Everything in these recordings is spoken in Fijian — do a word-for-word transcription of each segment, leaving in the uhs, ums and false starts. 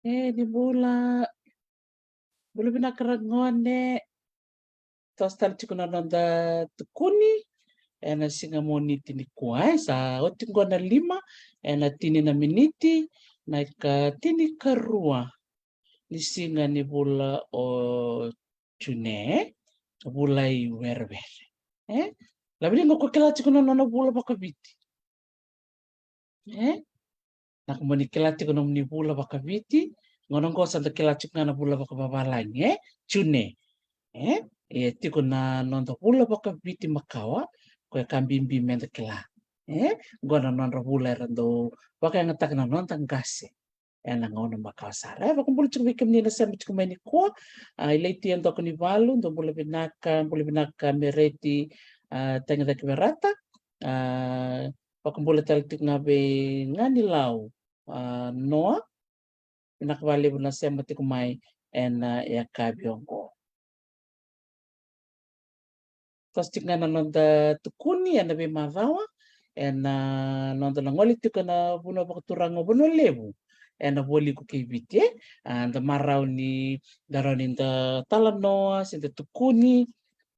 E, ni bula. Bula vinaka ragone. Toso tale tiko na noda tukuni ena siga Moniti nikua, e. Sa oti qo na lima ena tini na miniti, na ika tinikarua ni siga ni vula o June, vula i Werewere. E? Laveliga, ko kila tiko na nona vula vakaviti? E? Na ka mo ni kila tiko nomuni vula vakaviti, gauna qo sa da kila tiko ga na vula vakavavalagi, e? June. E? E tiko na noda vula vakaviti makawa, ko e ka bibi meda kila. E? Qo na nodra vula era dau vakayagataka na noda qase ena gauna makawa sara. E, vakabula tiko vei kemuni na sema tiko mai nikua. A, i Laiti e Dokonivale, dou bula vinaka, bula vinaka Mereti, a, Tagicaki Verata. A, vakabula tale tiko ga vei Ganilau, a, Noa. Vinaka vakalevu na sema tiko mai ena, a, yakavi oqo. Toso tiko ga na noda tukuni ena veimacawa, ena noda na gole tiko ena vanua vakaturaga o Vanua Levu, ena vualiku kei Viti, e. A, da marau ni da rawa ni da talanoa se da tukuni,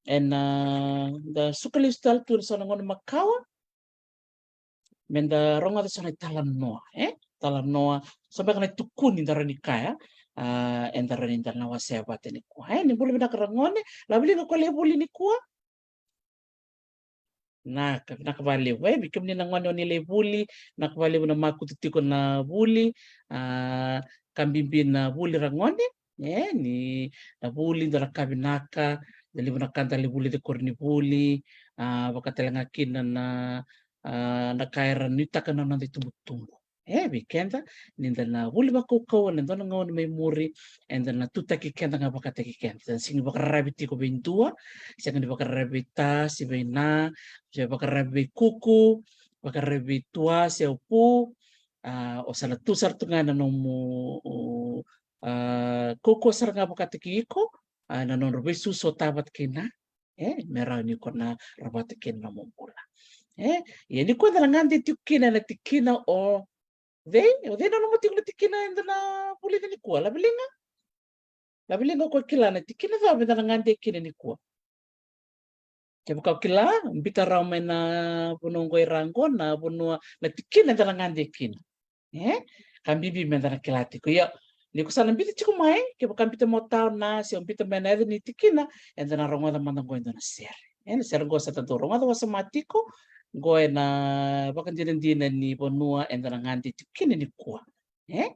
ena da suka lesu tale tu ena so na gauna makawa, meda rogoca so na italanoa, e? Talanoa, so beka na itukuni da rawa ni kaya, a, eda rawa ni da na wasea vata nikua, e? Ni bula vinaka ragone. Laveliga, ko lai vuli nikua? Na ka vinaka vakalevu, e, vei kemuni na gone o ni lai vuli, vinaka vakalevu na makutu tiko na vuli, a, ka bibi na vuli ragone, e, ni na vuli, dua na ka vinaka, da levu na ka da lai vulica e koronivuli, a, vaka tale ga kina na, a, na ka era nuitaka na noda itubutubu. E, vei keda, ni da na vuli vakaukauwa ena dua na gauna mai muri, eda na tutaki keda ga vakataki keda. Da sega ni vakararavi tiko vei dua, sega ni vakararavi vei ta se vei na, se vakararavi vei kuku, vakararavi vei tua se o pu, a, o sa na tu sara tu ga ena nomu, o, a, kaukauwa sara ga vakataki iko, a, na nodra veisusu o ta vata kei na, e, me rawa ni ko na rawata kina na nomu bula. E, ia nikua eda na gade tiko kina ena tikina o cei, o cei na nomu tiko na tikina eda na vulica nikua, Laveliga? Laveliga, ko kila na tikina cava eda na gade kina nikua? Kevaka o kila, biuta rawa mai na vanua oqo i ra oqo na vanua, na tikina eda na gade kina. E? Ka bibi meda na kila tiko. Ia, ni ko sa na biuta tiko mai, kevaka biuta mai o ta o na, se o biuta mai na yaca ni tikina, eda na rogoca mada oqo e dua na sere. E, na sere oqo sa da dau rogoca wasoma tiko oqo ena vakadinadina ni vanua eda na gade tiko kina nikua. E?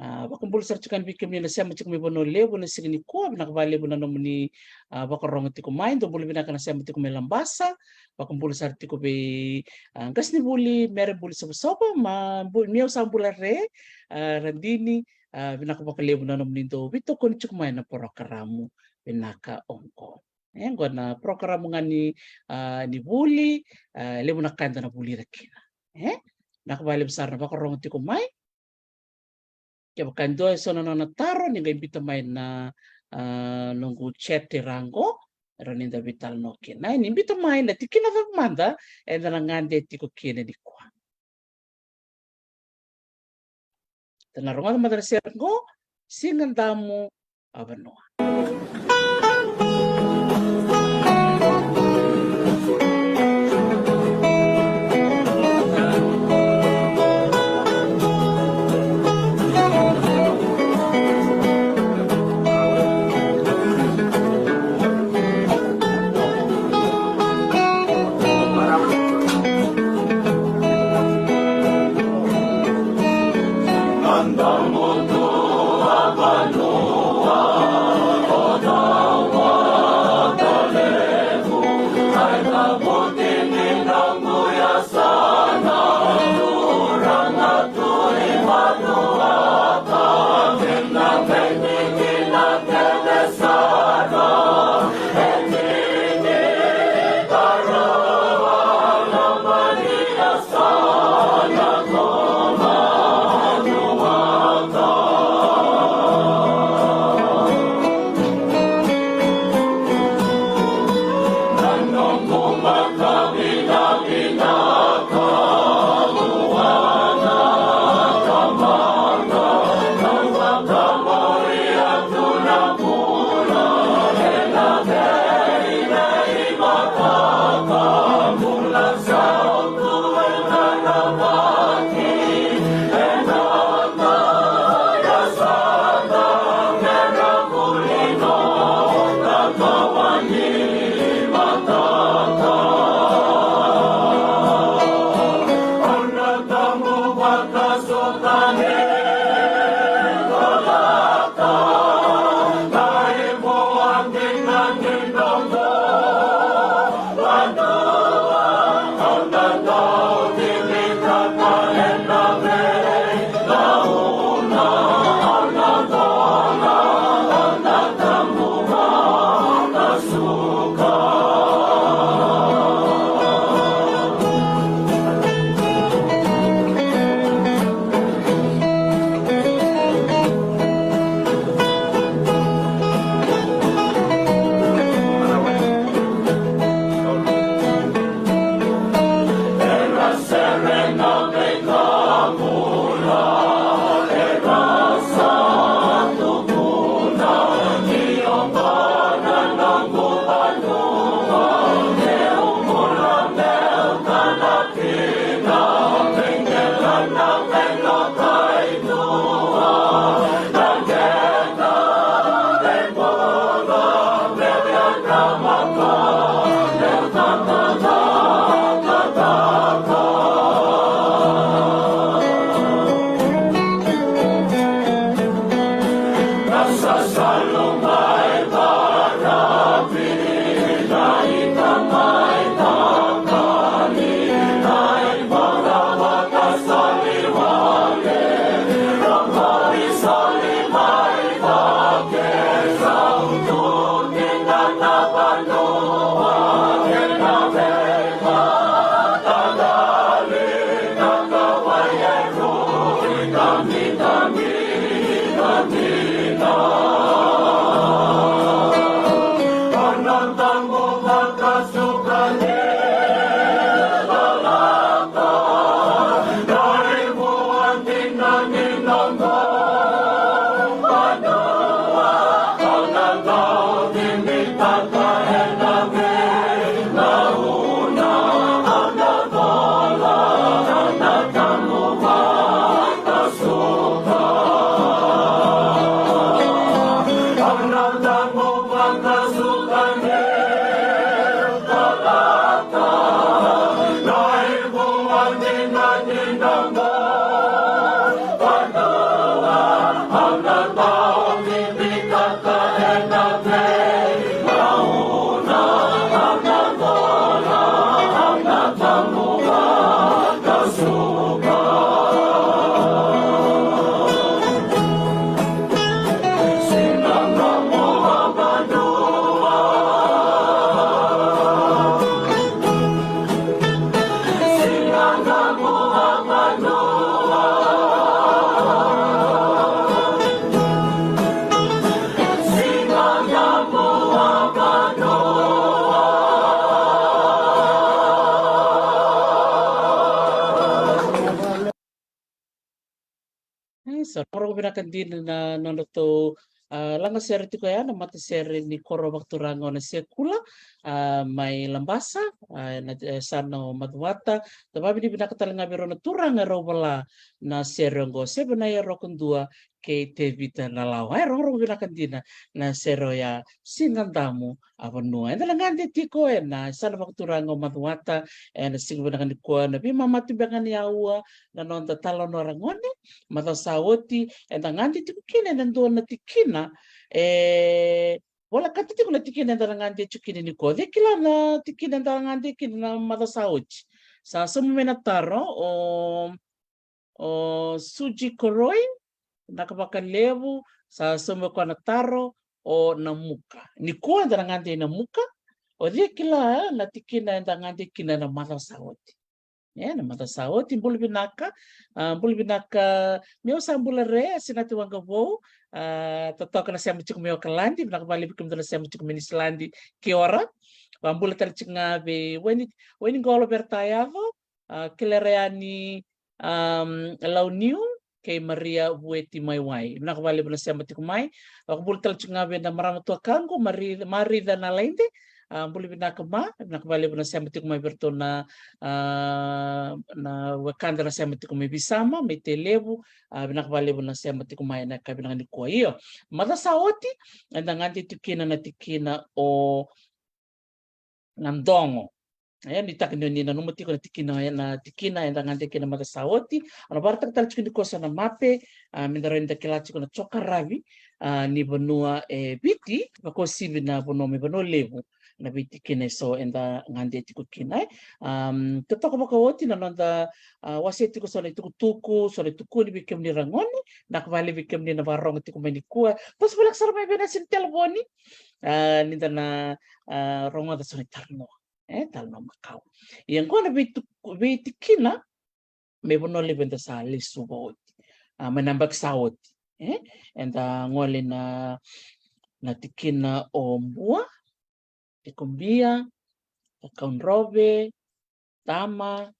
A, vakabula sara tiko yani vei kemuni na sema tiko mai Vanua Levu ena siga nikua, vinaka vakalevu na nomuni, a, vakarogo tiko mai. Dou bula vinaka na sema tiko mai Labasa. Vakabula sara tiko vei, a, qasenivuli Mere Buli Sovasova, ma bu-, Niau Sa Bula Re, a, Radini, a, vinaka vakalevu na nomuni dau veitokoni tiko mai na porokaramu vinaka oqo. E, oqo na porokaramu ga ni, a, ni vuli, a, levu na ka eda na vulica kina. E? Vinaka vakalevu sara na vakarogo tiko mai. Kevaka e dua e so na nona taro, ni qai biuta mai na, a, noqu chat i ra oqo, e rawa ni da veitalanoa kina. E, ni biuta mai na tikina cava mada eda na gade tiko kina nikua. Da na rogoca mada na sere oqo, Siga Damu, a vanua. E, sa rogorogo vinaka dina na nodratou, a, lagasere tiko ya na matasere ni koro vakaturaga o Nasekula, a, mai Labasa, a, na, e, yasana o Macuata. Da vakavinavinaka tale ga vei rau na turaga e rau vola na sere oqo, Sevenaya Rokodua kei Tevita Nalawa. E rogorogo vinaka dina na sere oya, Sigadamu a Vanua. Eda na gade tiko ena yasana vakaturaga o Macuata ena siga vinaka nikua. Na veimama tu beka ni aua na noda talanoa ragone. Macawa sa oti eda gade tiko kina ena dua na tikina, e, volekata tiko na tikina eda na gade tiko kina nikua. O cei kila na tikina eda na gade kina na macawa sa oti? Sa sauma mai na taro o o Suji Koroi, vinaka vakalevu. Sa sauma o koya na taro o Namuka. Nikua eda na gade i Namuka. O cei kila na tikina eda gade kina na macawa sa oti? E, na macawa sa oti, bula vinaka. A, bula vinaka, meu sa bula re, Sinati Waqavou. A, totoka na sema tiko mai Okaladi, vinaka vakalevu kemudou na sema tiko mai Niusiladi, kia ora. Vakabula tale tiko ga vei Waini, Wainiqolo Veratayaco, a, Kilereyani, am, Launiu kei Maria Vueti Maiwai. Vinaka vakalevu na sema tiko mai. Vakabula tale tiko ga vei na marama tuakaqu, Mari-, Marica Nalaide. A, bula vinaka ma, vinaka vakalevu na sema tiko mai vei iratou na, a, na wekada na sema tiko mai Visama, mai Tailevu. A, vinaka vakalevu na sema tiko mai ena yakavi vinaka nikua. Io, macawa sa oti eda gade tiko kina na tikina o na dogo. E, ni taka ni o ni nanuma tiko na tikina, e, na tikina eda gade kina na macawa sa oti. Au na vakaraitaka tale tiko ni koso na mape, a, me da rawa ni da kila tiko na jokaravi, a, ni vanua e Viti, vakauasivi na vanua mai Vanua Levu, na veitikina eso eda gade tiko kina, e. Am, totoka vakaoti na noda, a, wasea tiko so na itukutuku, so na itukuni vei kemuni ragone, vinaka vakalevu vei kemuni na vakarogo tiko mai nikua. Toso voleka sara mai vei na sini telefoni, a, ni da na, a, rogoca so na italanoa. E, talanoa makawa. Ia qo na veitu-, veitikina, me Vanua Levu eda sa lesuva oti. A, mai na yabaki sa oti. E, eda gole na, na tikina o Bua, Ikobia, Cakaudrove, Tama,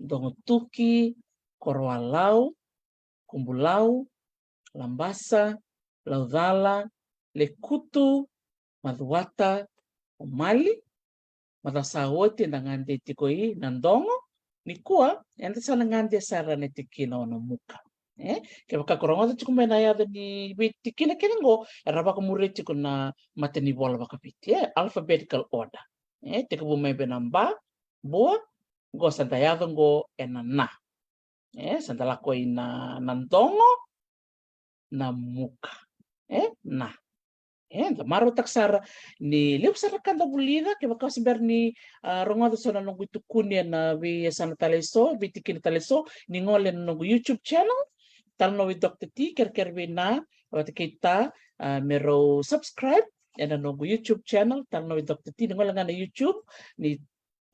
Dogotuki, Koroalau, Kubulau, Labasa, Laucala, Lekutu, Macuata, Omali. Macawa sa oti eda gade tiko i Nadogo, nikua eda sa na gade sara na tikina o Namuka. E, kevaka ko rogoca tiko mai na yaca ni veitikina kece qo, era vakamuria tiko na matanivola vakaviti, e, alphabetical order. E, tekivu mai vei na ba, bua, qo sa da yaco qo ena na. E, sa da lako i Na, Nadogo, Namuka. E, na. E, da marautaka sara ni levu sara ka da vulica, kevaka o se bera ni, a, rogoca so na noqu itukuni ena veiyasana tale eso, veitikina tale eso, ni gole ena noqu YouTube channel, Talanoa with Doctor T, kerekere vei Na vata kei Ta, a, me rau subscribe ena noqu YouTube channel, Talanoa with Doctor T, ni gole ga na YouTube, ni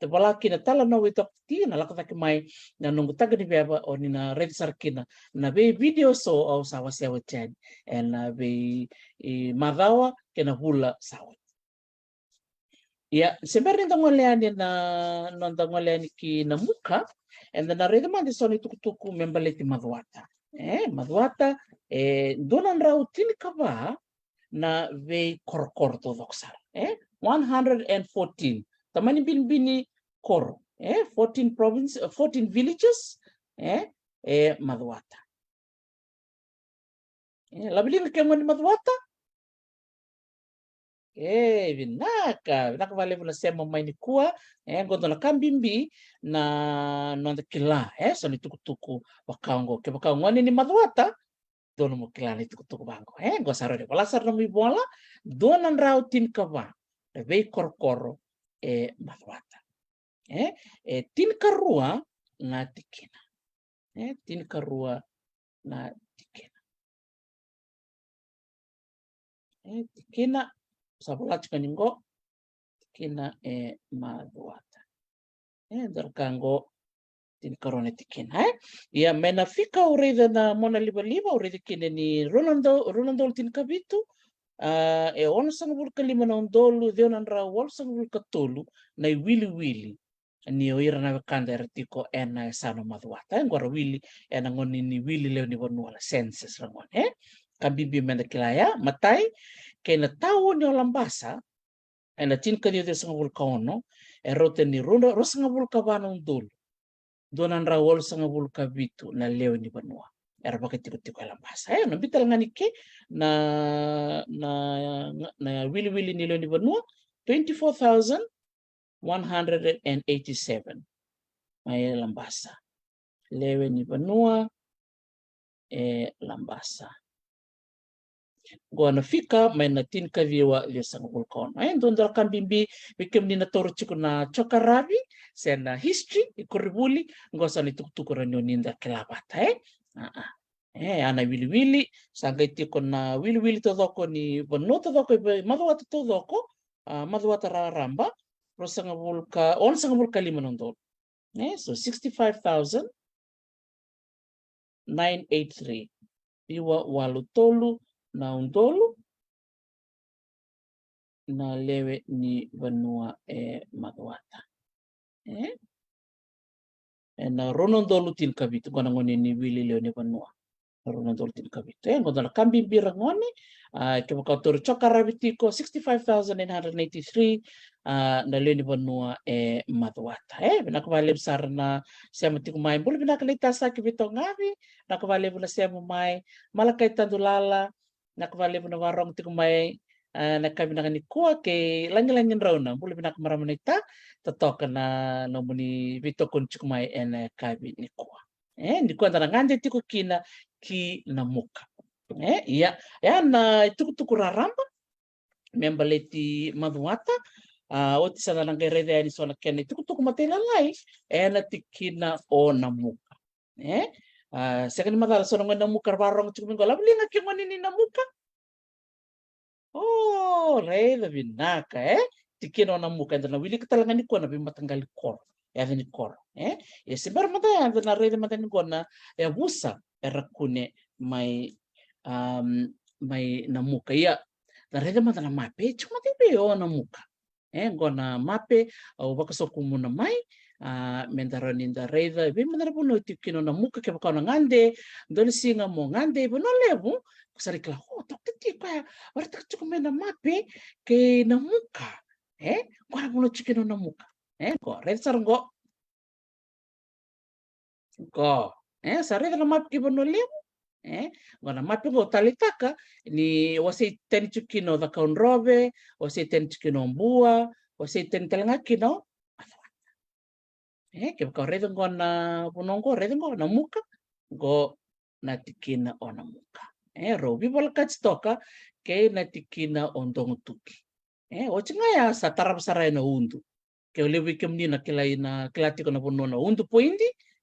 vola kina Talanoa with Doctor T, na lako cake mai na noqu taqa ni veva, o ni na raica sara kina na vei video so au sa wasea oti yani ena vei, e, macawa kei na vula sa oti. Ia, se bera ni da gole yani na, noda gole yani ki Namuka, eda na raica mada eso na itukutuku me baleti Macuata. E, Macuata, e, dua na drau tinikava na veikorokoro taucoko sara. E, one hundred and fourteen. Tamani binibini koro. E, fourteen province, e, fourteen villages. E, e Macuata. E, laveliga ke gone ni Macuata. E, vinaka, vinaka vakalevu na sema mai nikua. E, qo dua na ka bibi na noda kila, e, so na itukutuku vaka oqo. Kevaka o gone ni Macuata, dodonu mo kila na itukutuku vaqo. E, qo sa rau ni vola sara nomu ivola, dua na drau tinikava na veikorokoro e Macuata. E, e tinikarua na tikina. E, tinikarua na tikina. E, tikina, sa vola tiko ni qo, tikina e Macuata. E, dua na ka qo, tinikarua na tikina, e? Ia, mai na fika au raica na mona livaliva, au raica kina ni rua na dol-, rua na udolu tinikavitu, a, e onosagavulu ka lima na udolu ciwa na drau walusagavulu ka tolu na iwiliwili ni o ira na wekada era tiko ena yasana o Macuata. E, qo ra wili ena gauna ni wili lewe ni vanua, na census ra gone, e? Ka bibi meda kila ya, matai, kei na tauni o Labasa, ena tinikaciwa ciwasagavulu ka ono, e rauta ni rua, ruasagavulu ka va na udolu, dua na drau walusagavulu ka vitu na lewe ni vanua era vakatikotiko e Labasa. E, na bibi tale ga ni ke na, na, na wiliwili ni lewe ni vanua, twenty-four thousand one hundred and eighty-seven. Mai Labasa. Lewe ni vanua e Labasa. Qo na fika mai na tinikaciwa ciwasagavulu ka ono. E, dua, dua na ka bibi vei kemuni na taura tiko na jokaravi se na history i koronivuli, qo sa na itukutuku rawa ni o ni da kila vata, e? A, a. E, a na wiliwili, sa qai tiko na wiliwili taucoko ni vanua taucoko, i Macuata taucoko, a, Macuata raraba, ruasagavulu ka, onosagavulu ka lima na udolu. E, so sixty-five thousand nine eight three. Ciwa walu tolu na udolu na lewe ni vanua e Macuata. E? Ena rua na udolu tinikavitu, qo na gauna ni wili lewe ni vanua. Rua na udolu tinikavitu. E, qo dua na ka bibi ra gone, a, kevaka o taura jokaravi tiko, sixty-five thousand nine hundred eighty-three, a, na lewe ni vanua e Macuata. E, vinaka vakalevu sara na sema tiko mai. Bula vinaka Laitasaki Veitogavi, vinaka vakalevu na sema mai. Malakai Tadulala, vinaka vakalevu na vakarogo tiko mai. Ah, na yakavi vinaka nikua kei lagilagi drau na bula vinaka marama naita, totoka na nomuni veitokoni tiko mai ena yakavi nikua. E, nikua eda na gade tiko kina ki Namuka. E, ia, ia na itukutuku raraba me baleti Macuata. Ah, oti sa da na qai raica yani so na kena itukutuku matailalai ena tikina o Namuka. E, ah, sega ni macala so na gone Namuka ra vakarorogo tiko mai qo, laveliga ke gone ni Namuka. O, raica vinaka, e? Tikina o Namuka, eda na wilika tale ga nikua na veimataqali koro, yaca ni koro, e? Ia se bera mada ya, eda na raica mada ni qo na yavusa era kune mai, am, mai Namuka. Ia, da raica mada na mape, e tiko mada i vei o Namuka. E, qo na mape au vakasokumuna mai, ah, meda rawa ni da raica i vei mada na vanua e tiko kina o Namuka. Kevaka o na gade dua na siga mo gade i Vanua Levu, ko sa na kila, o, toka tiko ya, vakaraitaka tiko mai na mape kei Namuka. E, qo na vanua tiko kina o Namuka. E, qo, raica sara qo. Qo. E, sa raica na mape kei Vanua Levu. E, qo na mape qo taleitaka ni wasei tani tiko kina o Cakaudrove, wasei tani tiko kina o Bua, wasei tani tale ga kina o Macuata. E, kevaka o raica qo na vanua qo, raica qo Namuka, qo na tikina o Namuka. E, rau veivolekati toka kei na tikina o Dogotuki. E, oti ga ya sa tarava sara ena Udu. Ke o levu vei kemuni na kila, na kila tiko na vanua na Udu Point,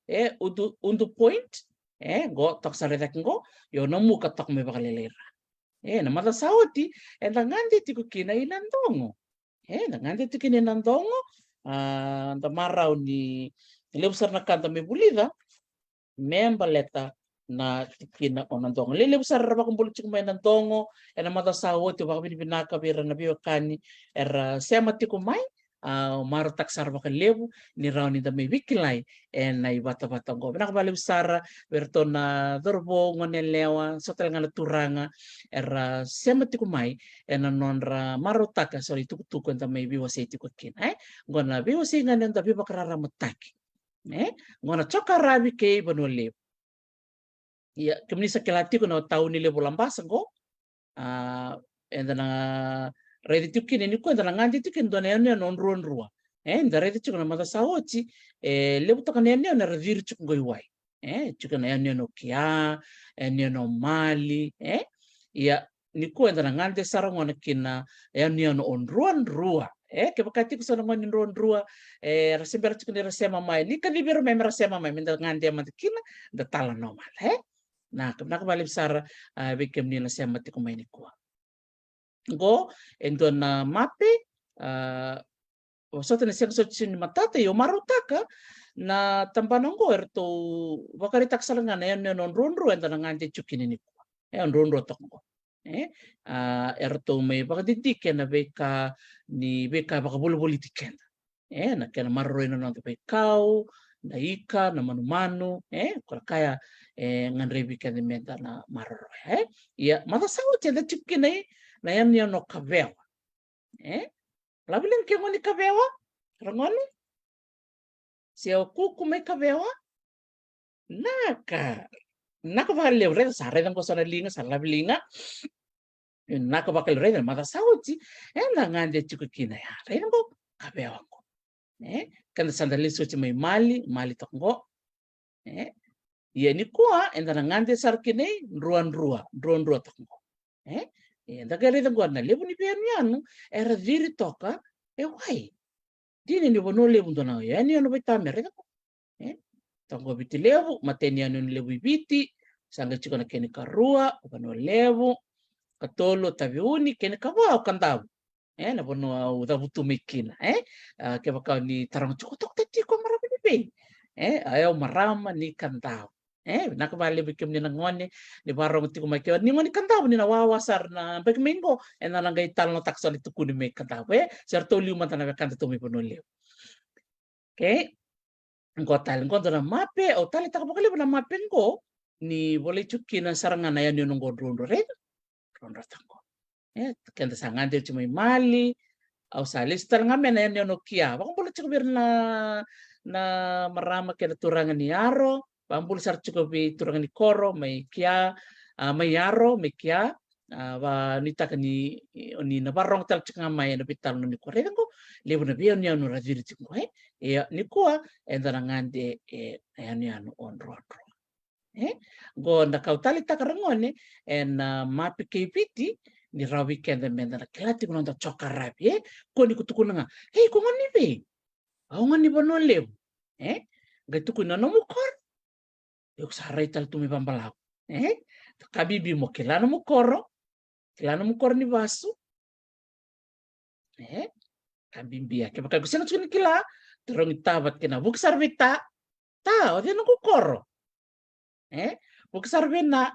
e, Udu, Udu Point, e, qo toka sara i cake qo, io Namuka toka mai vakalailai ra. E, na macawa sa oti, eda gade tiko kina i Nadogo. E, da gade tiko kina i Nadogo, ah, da marau ni levu sara na ka da mai vulica me baleta na tikina o Nadogo. Lelevu sara era vakabula tiko mai Nadogo ena macawa sa oti, au vakavinavinaka vei ira na veiwekani era sema tiko mai. Ah, au marautaka sara vakalevu ni rawa ni da mai veikilai ena ivatavata qo. Vinaka vakalevu sara vei iratou na cauravou, gone yalewa, so tale ga na turaga era sema tiko mai ena nodra marautaka so na itukutuku eda mai veiwasei tiko kina, e? Qo na veiwasei ga ni noda veivakararamataki. E? Qo na Joka Ravi kei Vanua Levu. Ia, kemuni sa kila tiko na tauni levu Labasa qo. Ah, eda na raica tiko kina nikua, eda na gade tiko kina dua na yanuyanu o Druadrua. E, da raica tiko na macawa sa oti, e, levu toka na yanuyanu era ciri tiko qo i wai. E, tiko na yanuyanu o Kia, yanuyanu o Mali, e. Ia, nikua eda na gade sara gona kina yanuyanu o Druadrua. E, kevaka tiko so na gone ni Druadrua, e, era se bera tiko ni ra sema mai, ni kacivi ira mai me ra sema mai, me da gade mada kina, da talanoa mada, e. Na, vinaka vakalevu sara, ah, vei kemuni na sema tiko mai nikua. Qo e dua na mape, ah, vosota na sega soti ni matata, ia au marautaka na tabana qo eratou vakaraitaka sara ga na yanuyanu o Druadrua eda na gade tiko kina nikua. E, o Druadrua toka qo. E, ah, eratou mai vakadidike na veika ni veika vakavolivoliti keda. E, na kena maroroi na noda veikau, na ika, na manumanu, e, ko na ka ya e gadrevi keda me da na maroroya, e. Ia, macawa sa oti eda tiko kina i na yanuyanu o Kavewa. E, laveliga ke gone ni Kavewa, ra gone? Se o kuku mai Kavewa? Naka. Naka vakalevu, raica sa, raica qo sa na liga, sa laveliga. Naka vakalevu, raica na macawa sa oti eda gade tiko kina ya, raica qo, Kavewa qo. E, keda sa da lesu oti mai Mali, Mali toka qo. E, ia nikua eda na gade sara kina i Druadrua, Druadrua toka qo. E, eda qai raica qo na levu ni veiyanuyanu era ciri toka e wai. Dina ni Vanua Levu dua na yanuyanu vaitamera, raica qo. E, toka qo Viti Levu, matai ni yanuyanu levu i Viti, sa qai tiko na kena ikarua o Vanua Levu, katolu o Taveuni, kena ikava o Kadavu. E, na vanua au cavutu mai kina, e. Ah, kevaka o ni taroga tiko, toka tiko marama ni vei? E, ah, au marama ni Kadavu. E, vinaka vakalevu vei kemuni na gone ni vakarorogo tiko mai, ke o ni gone ni Kadavu, ni na wawa sara na yabaki mai qo, eda na qai talanoataka so na itukuni mai Kadavu, e. Se ratou liu mada na wekadatou mai Vanua Levu. Okay. Qo tale, qo dua na mape, au taleitaka vakalevu na mape qo ni volai tiko kina sara ga na yanuyanu qo Druadrua, raica? Druadrua toka qo. E, keda sa gade oti mai Mali, au sa lesu tale ga mai na yanuyanu o Kia. Vakabula tiko vei ira na, na marama kei na turaga ni Yaro, vakabula sara tiko vei turaga ni koro mai Kia, ah, mai Yaro, mai Kia. a, vanuitaka ni, ni na varogo tale tiko ga mai ena veitalanoa nikua. Raica qo, levu na veiyanuyanu ra ciri tiko qo, e? Ia, nikua, eda na gade, e, yanuyanu o Druadrua. E? Qo da kau taleitaka ragone, ena, a, mape kei Viti, ni rawa vei keda meda na kila tiko na noda coka ravi, e? Ko ni ko tukuna ga, "Ei, ko gone ni vei?" "Au gone ni Vanua Levu." E? Qai tukuni na nomu koro. Iko sa rai tale tu mai vabalavu. E? Ka bibi mo kila nomu koro. Kila nomu koro ni vasu. E? Ka bibi ya. Kevaka iko sega tiko ni kila, tarogi ta vata kei na, vuki sara vei ta. "Ta, o cei noqu koro?" E? Vuki sara vei na,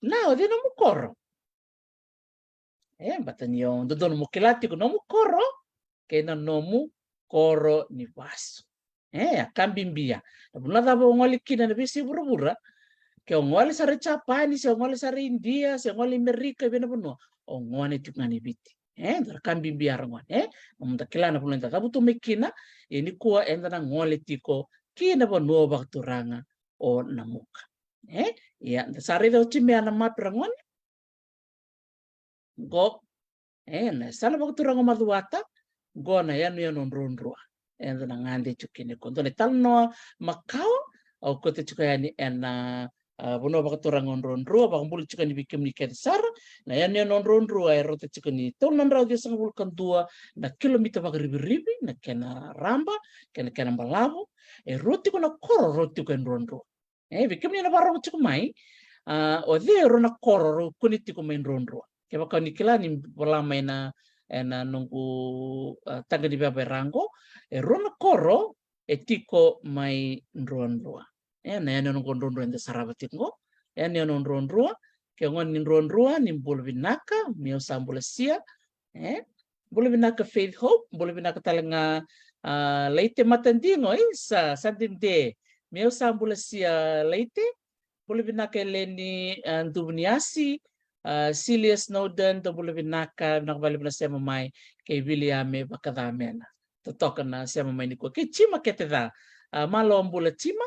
"Na, o cei nomu koro?" E, baleta ni o dodonu mo kila tiko nomu koro kei na nomu koro ni vasu. E, a ka bibi ya. Na vanua cava o gole kina na veiyasai vuravura, ke o gole sara i Japani, se o gole sara i Idia, se o gole i Amerika, i vei na vanua, o gone tiko ga ni Viti. E, dua na ka bibi ya ragone, e? Nomuda kila na vanua eda cavutu mai kina, ia nikua eda na gole tiko ki na vanua vakaturaga o Namuka. E? Ia, da sa raica oti mai na mape ragone. Qo, e, na yasana vakaturaga o Macuata, qo na yanuyanu o Druadrua. Eda na gade tiko kina qo. Dua na italanoa makawa au kauta tiko yani ena, a, vanua vakaturaga o Druadrua, vakabula tiko yani vei kemuni kece sara. Na yanuyanu o Druadrua e rauta tiko ni tolu na drau ciwasagavulu ka dua na kilomita vakarivirivi na kena raba kei na kena balavu. E rua tiko na koro rau tiko e Druadrua. E, vei kemuni na vakarorogo tiko mai, a, o cei e rua na koro rau kune tiko mai Druadrua? Kevaka ni kila, ni vola mai na, ena noqu, a, taqa ni veva e ra qo, e rua na koro e tiko mai Druadrua. E, na yanuyanu qo Druadrua eda sarava tiko qo. Yanuyanu o Druadrua, ke o gone ni Druadrua, ni bula vinaka, meu sa bula sia. E? Bula vinaka Faith Hope, bula vinaka tale ga, a, Laite Matadigo, e, sa, sa dede. Meu sa bula sia Laite. Bula vinaka Eleni, a, Duvuniasi, a, Celia Snowden, dou bula vinaka, vinaka vakalevu na sema mai, kei Viliame Vakacamena. Totoka na sema mai nikua. Kei Tima Keteca, a, malo bula Tima,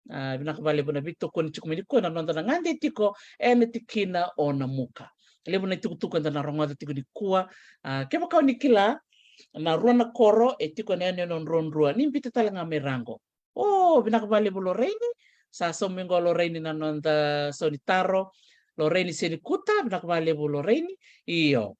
a, vinaka vakalevu na veitokoni tiko mai nikua, na noda na gade tiko ena tikina o Namuka. Levu na itukutuku eda na rogoca tiko nikua, a, kevaka o ni kila, na rua na koro e tiko ena yanuyanu o Druadrua, ni biuta tale ga mai ra qo. O, vinaka vakalevu Lorraine, sa saumi qo Lorraine na noda sau ni taro. Lorraine Senikuta, vinaka vakalevu Lorraine. Io.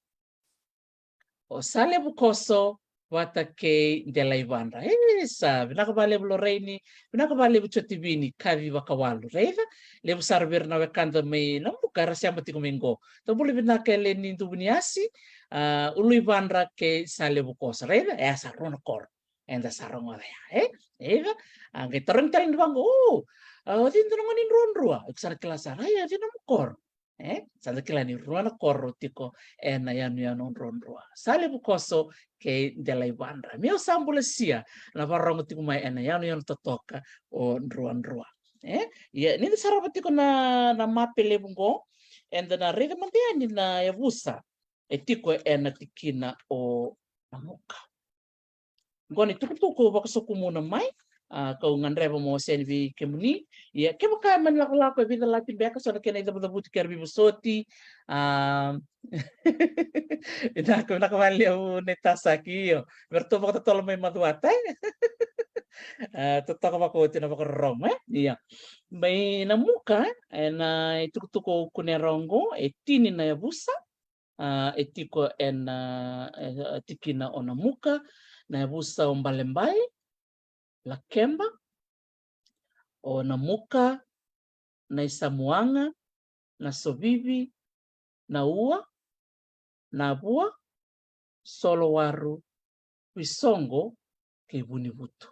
O Salevu Koso vata kei Delaivadra. E, sa vinaka vakalevu Lorraine, vinaka vakalevu Jotivini, Kaci Vakawalu. Raica, levu sara vei ira na wekada mai Namuka era sema tiko mai qo. Dou bula vinaka Eleni Duvuniasi, a, Uluivadra kei Salevu Koso. Raica, e, sa rua na koro eda sa rogoca ya, e? Raica, a, qai tarogi tale ni vaqo, o, a, o cei dua na gone ni Druadrua? Iko sa na kila sara, ai, o cei nomu koro? E, sa da kila ni rua na koro tiko ena yanuyanu o Druadrua. Salevu Koso kei Delaivadra. Meu sa bula sia, na vakarorogo tiko mai ena yanuyanu totoka o Druadrua. E, ia, ni da sarava tiko na, na mape levu qo, eda na raica mada yani na yavusa e tiko ena tikina o Namuka. Qo na itukutuku au vakasokumuna mai, a, kau gadreva meu wasea vei kemuni. Ia, kevaka e mani lakolako e veicalati beka, so na kena icavucavuti kei ira veivosoti. A, vinaka, vinaka vakalevu Naitasaki, io. Me ratou vakatotolo mai Macuata, e? A, totoka vakaoti na vakarorogo, e? Ia. Mai Namuka, e, na itukutuku au kunea rawa qo, e tini na yavusa, a, e tiko ena, e, tikina o Namuka, na yavusa o Balebale, Lakeba, o Namuka, Naisamuaga, Nasovivi, Naua, Navua, Solowaru, Visoqo kei Vunivutu.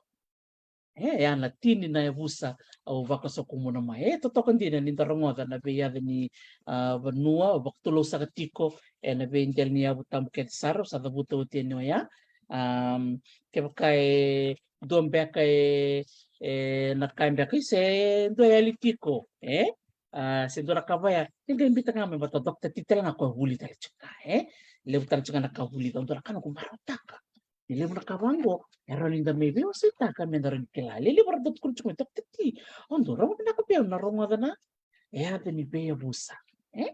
E, ya na tini na yavusa au vakasokumuna mai. E totoka dina ni da rogoca na veiyaca ni, a, vanua, au vakatulousaka tiko ena veidela ni yavu tabu kece sara, au sa cavuta oti yani oya. Am, kevaka e dua beka e, e na ka beka, se dua e yali tiko, e? A, se dua na ka vaya, e qai biuta ga mai vata o Doctor T tale ga, koya vuli tale tiko ga, e? Levu tale tiko ga na ka vulica, dua na ka noqu marautaka. Ni levu na ka vaqo e rawa ni da mai veiwaseitaka me da rawa ni kila. Levu era dau tukuna tiko mai, Doctor T, o dou rogo vinaka vei au, na rogoca na yaca ni veiyavusa, e?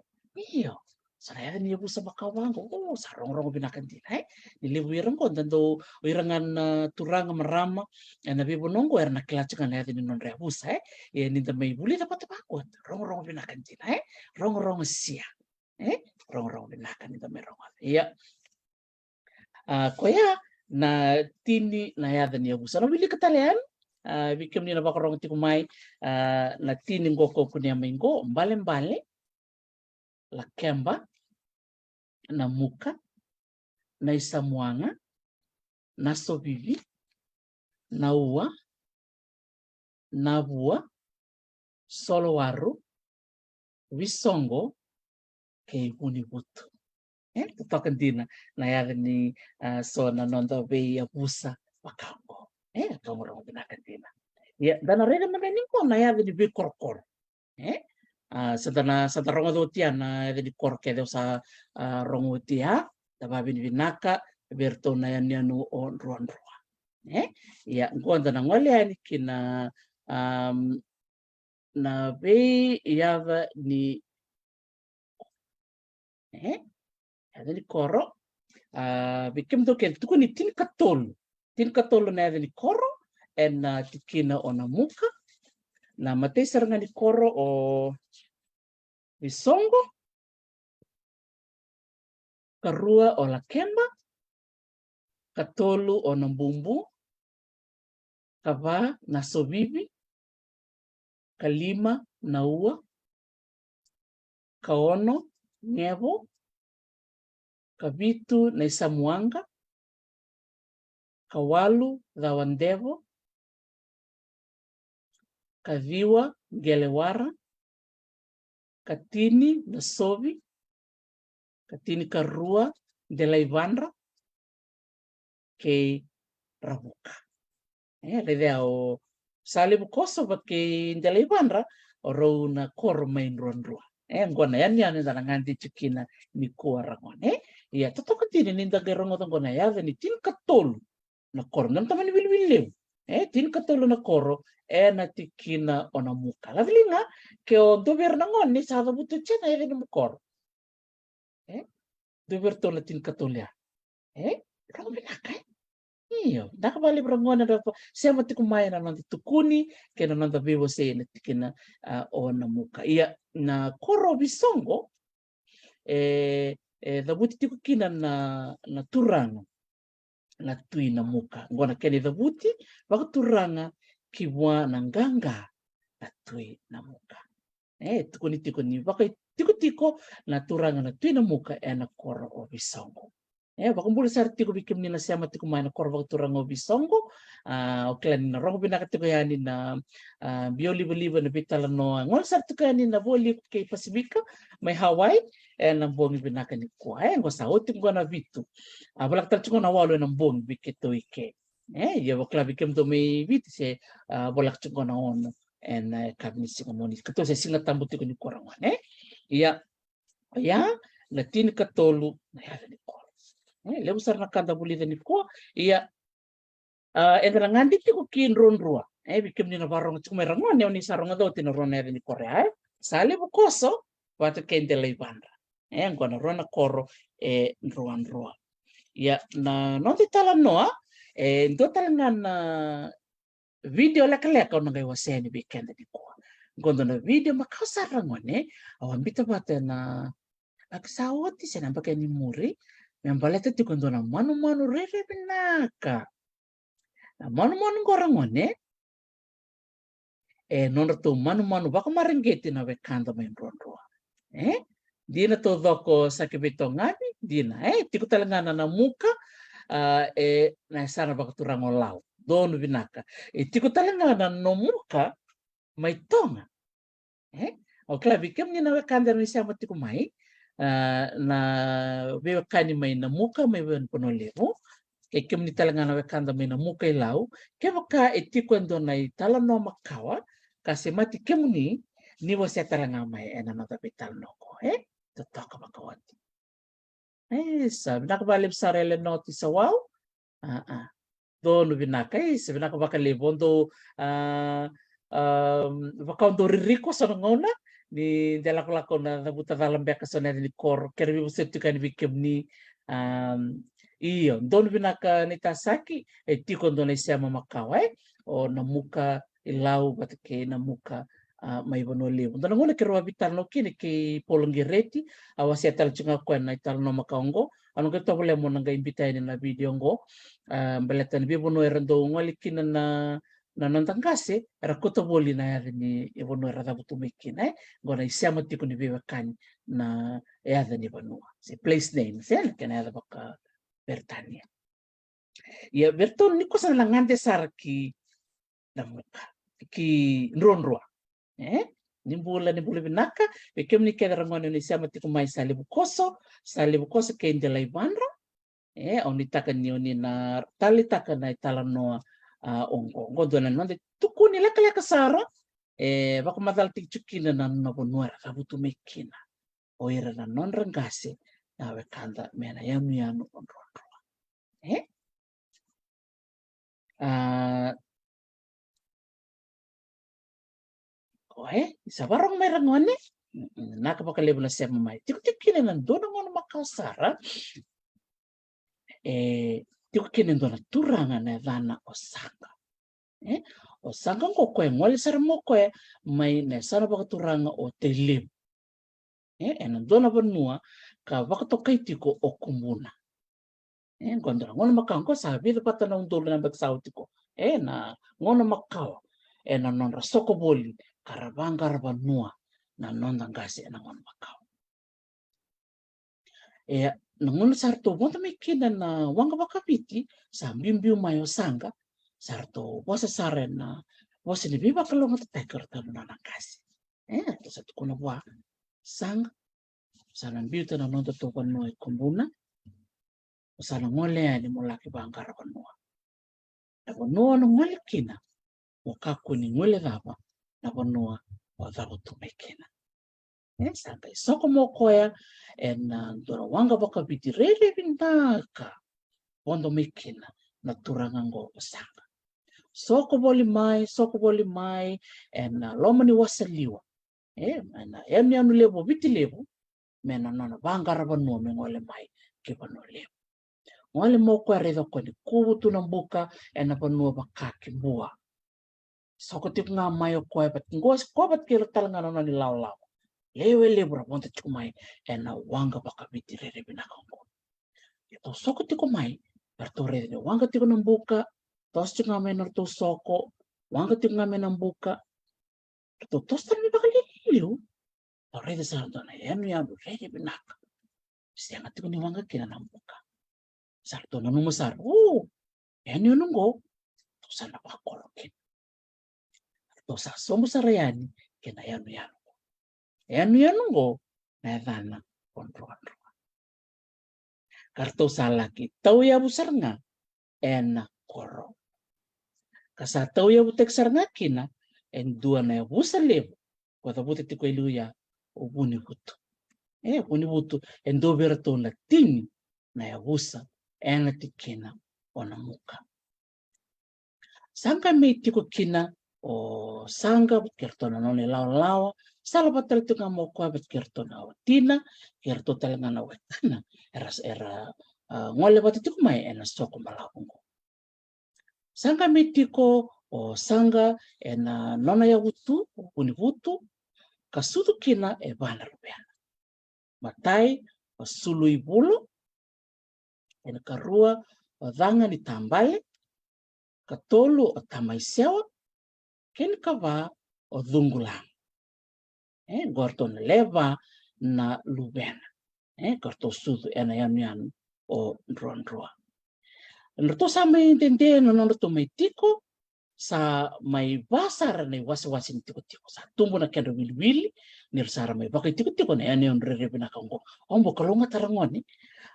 Io. So na yaca ni yavusa makawa vaqo, o, sa rogorogo vinaka dina, e? Ni levu ira qo, da dau, o ira ga na turaga, marama ena veivanua qo, era na kila tiko ga na yaca ni nodra yavusa, e? Ia ni da mai vulica vata vaqo, rogorogo vinaka dina, e? Rogorogo sia, e? Rogorogo vinaka ni da mai rogoca. Ia. A, koya na tini na yaca ni yavusa. Na wilika tale yani, a, vei kemuni na vakarogo tiko mai, a, na tini qo ko kunea mai qo, balebale, lakeba, namuka, naisamuaga, nasovivi, naua, navua, solowaru, visoqo, kei vunivutu. E, totoka dina na yaca ni, a, so na noda veiyavusa vaka oqo. E, rogorogo vinaka dina. Ia, da na raica mada ni qo na yaca ni veikorokoro. E, a, sa da na, sa da rogoca oti ya na yaca ni koro kece au sa, a, rogo oti ya, da vavinavinaka vei iratou na yanuyanu o Druadrua. E, ia, qo da na gole yani ki na, am, na veiyaca ni, e, yaca ni koro. A, vei kemudou kece, tukuni tinikatolu. Tinikatolu na yaca ni koro ena tikina o Namuka. Na imatai sara ga ni koro o Visoqo, karua o Lakeba, katolu o Nabubu, kava Nasovivi, kalima Naua, kaono Gevo, kavitu Naisamuaga, kawalu Cawadevo, kaciwa Qelewara, katini Nasovi, katinikarua Delaivadra, kei Ravuka. E, raica ya o Salevu Koso vata kei Delaivadra, o rau na koro mai Druadrua. E, qo na yanuyanu eda na gade tiko kina nikua ragone. Ia, totoka dina ni da qai rogoca qo na yaca ni tinikatolu na koro. Dua na tamani wiliwili levu. E, tinikatolu na koro ena tikina o Namuka. Laciliga, ke o dua vei ira na gone ni sa cavuta oti na yaca ni nomu koro. E, dua vei iratou na tinikatolu ya. E, rogo vinaka, e? Io, vinaka vakalevu ragone na sema tiko mai ena noda tukuni kei na noda veiwasei ena tikina, a, o Namuka. Ia, na koro o Visoqo, e, e cavuti tiko kina na, na turaga na Tui Namuka. Qo na kena icavuti vakaturaga ki vua na qaqa na Tui Namuka. E tukuni tiko ni vakaitikotiko na turaga na Tui Namuka ena koro o Visoqo. E, vakabula sara tiko vei kemuni na sema tiko mai na koro vakaturaga o Visoqo. A, o kila ni na rogo vinaka tiko yani na, a, biau livaliva na veitalanoa. Gole sara tiko yani na Vualiku kei Pasifika mai Hawaii ena bogi vinaka nikua. E, qo sa oti qo na vitu. A, voleka tale tiko na walu ena bogi vei keitou i ke. E, ia vakila vei kemudou mai Viti se, a, voleka tiko na ono ena, e, yakavi ni siga Moniti. Keitou se Siga Tabu tiko nikua ragone. Ia, oya na tinikatolu na yaca ni koro. E, levu sara na ka da vulica nikua. Ia, a, eda na gade tiko ki Druadrua. E, vei kemuni na vakarogo tiko mai ragone, o ni sa rogoca oti na rua na yaca ni koro ya, e? Salevu Koso vata kei Delaivadra. E, qo na rua na koro e Druadrua. Ia, na noda italanoa, e dua tale ga na vidio lekaleka au na qai wasea yani vei keda nikua. Qo dua na vidio makawa sara ragone, au a biuta vata ena yabaki sa oti se na yabaki ni muri, me baleta tiko e dua na manumanu rairai vinaka. Na manumanu qo ragone, e nodratou manumanu vakamareqeti na wekada mai Druadrua. E? Dina taucoko sa kevei togavi, dina, e? Tiko tale ga na Namuka, a, e, na yasana vakaturaga o Lau. Donu vinaka. E tiko tale ga na Nomuka mai Toga. E? Au kila vei kemuni na wekada era mai sema tiko mai, a, na veiwekani mai Namuka, mai Vanuanuku Levu, kei kemuni tale ga na wekada mai Namuka i Lau, kevaka e tiko e dua na italanoa makawa ka semati kemuni, ni wasea tale ga mai ena noda veitalanoa qo, e? Totoka vakaoti. E, sa vinaka vakalevu sara Eleanor Tisawau. A, a. Donu vinaka, e, sa vinaka vakalevu. O dou, a, a, vaka o dou ririko so na gauna, Ni de lakolako na cavuta cala beka so na yaca ni koro, kere vivosoti tiko yani vei kemuni. Am, io, donu vinaka ni tasaki, e tiko dua na isema makawa, e? O Namuka i Lau vata kei Namuka, a, mai Vanua Levu. Dua na gauna keirau a veitalanoa kina kei Paula Qereti, a wasea tale tiko ga o koya na italanoa makawa oqo. Au na qai tovolea mo na qai biuta yani na video oqo. A, baleta ni veivanua era dau gole kina na, na noda qase, era kauta voli na yaca ni vanua era cavutu mai kina, e? Oqo na isema tiko ni veiwekani na yaca ni vanua. Se place name, se na kena yaca vakaPeritania. Ia, Veritonu, ni ko sa na gade sara ki Namuka, ki Druadrua. E? Ni bula, ni bula vinaka vei kemuni kece ra gone ni sema tiko mai Salevu Koso, Salevu Koso kei Delaivadra. E, au nuitaka ni o ni na taleitaka na italanoa, a, oqo. Oqo dua na noda tukuni lekaleka sara, e vakamacalataki tiko kina na, na vanua era cavutu mai kina o ira na nodra qase na wekada mai na yanuyanu o Druadrua. E? A, o e, ni sa vakarorogo mai ra gone. Mm, mm, naka vakalevu na sema mai. Tikotiko kina ena dua na gauna makawa sara. E tiko kina e dua na turaga na yacana o Saqa. E, o Saqa oqo o koya e gole sara mai o koya mai na yasana vakaturaga o Tailevu. E, ena dua na vanua ka vakatokai tiko o Kubuna. E, oqo dua na gauna makawa oqo sa vica vata na udolu na yabaki sa oti qo. E, na gauna makawa ena nodra soko voli ka ra vaqara vanua na noda qase ena gauna makawa. E, na gauna sa ratou vodo mai kina na waqa vakaviti, sa biubiu mai o Saqa, sa ratou vosa sara ena vosa ni veivakalougatataki o ratou na nona qase. E, ratou sa tukuna vua, Saqa, sa na biuta na nodatou vanua e Kubuna, o sa na gole yani mo laki vaqara vanua. Na vanua o na gole kina, mo kakua ni guilecava na vanua o cavutu mai kina. E, sa qai soko mai o koya ena dua na waqa vakaviti rairai vinaka, vodo mai kina na turaga oqo o Saqa. Soko voli mai, soko voli mai ena loma ni wasaliwa. E, mai na yanuyanu levu o Viti Levu, me na nona vaqara vanua me gole mai ki Vanua Levu. Gole mai o koya, raica o koya ni kuvu tu na buka ena vanua vaka ki Bua. Soko tiko ga mai o koya vata, qo, o koya vata kei ira tale ga na nona ilawalawa lewe levu ra vodo tiko mai ena waqa vakaviti rairai vinaka oqo. Ratou soko tiko mai, ratou raica ni waqa tiko na buka, toso tiko ga mai na ratou soko, waqa tiko ga mai na buka, ratou toso tale mai vakaliuliu. Ratou raica sara dua na yanuyanu rairai vinaka. Sega tiko ni waqa kina na buka. Sa ratou nanuma sara, o, yanuyanu oqo, ratou sa na vakoro kina. Ratou sa sobu sara yani kei na yanuyanu oqo. Yanuyanu oqo na yacana o Druadrua. Ka ratou sa laki tauyavu sara ga ena koro. Ka sa tauyavutaki sara ga kina e dua na yavusa levu, ko cavuta tiko e liu ya o Vunivutu. E, Vunivutu, e dua vei iratou na tini na yavusa ena tikina o Namuka. Sa qai mai tiko kina o Saqa vata kei iratou na nona ilawalawa, sa lako vata tale tiko ga mai o koya vata kei iratou na watina, kei iratou tale ga na wekana, era, era, a, gole vata tiko mai ena soko balavu oqo. Sa qai mai tiko o Saqa ena nona yavutu, o Vunivutu, ka sucu kina e va na luvena. Matai o Suluivulo, kena karua o Caga ni Tabale, katolu o Tamaisewa, kena kava o Cuqulaga. E, qo ratou na lewe va na luvena. E, qo ratou sucu ena yanuyanu o Druadrua. Ratou sa mai dede na nodratou mai tiko, sa mai va sara na iwasewase ni tikotiko. Sa tubu na kedra wiliwili ni ra sa ra mai vakaitikotiko na yanuyanu rairai vinaka oqo. Au bau kalougata ra gone,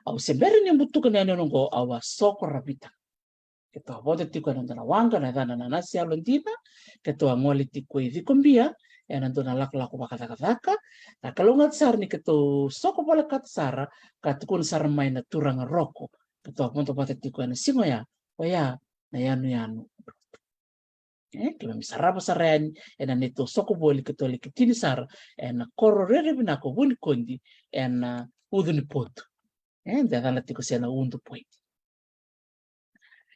au se bera ni butuka na yanuyanu oqo, au a soko ravita. Keitou a vodo tiko ena dua na waqa na yacana na Nasi Yalodina. Keitou a gole tiko i Cikobia ena dua na lakolako vakacakacaka. Ka kalougata sara ni keitou soko volekata sara ka tukuna sara mai na turaga Roko, keitou a vodo vata tiko ena siga oya, oya na yanuyanu. E, keimami sarava sara yani ena neitou soko voli keitou laki tini sara ena koro rere vinaka o Vunikodi ena Ucu ni Potu. E, da yacana tiko se na Udu Point.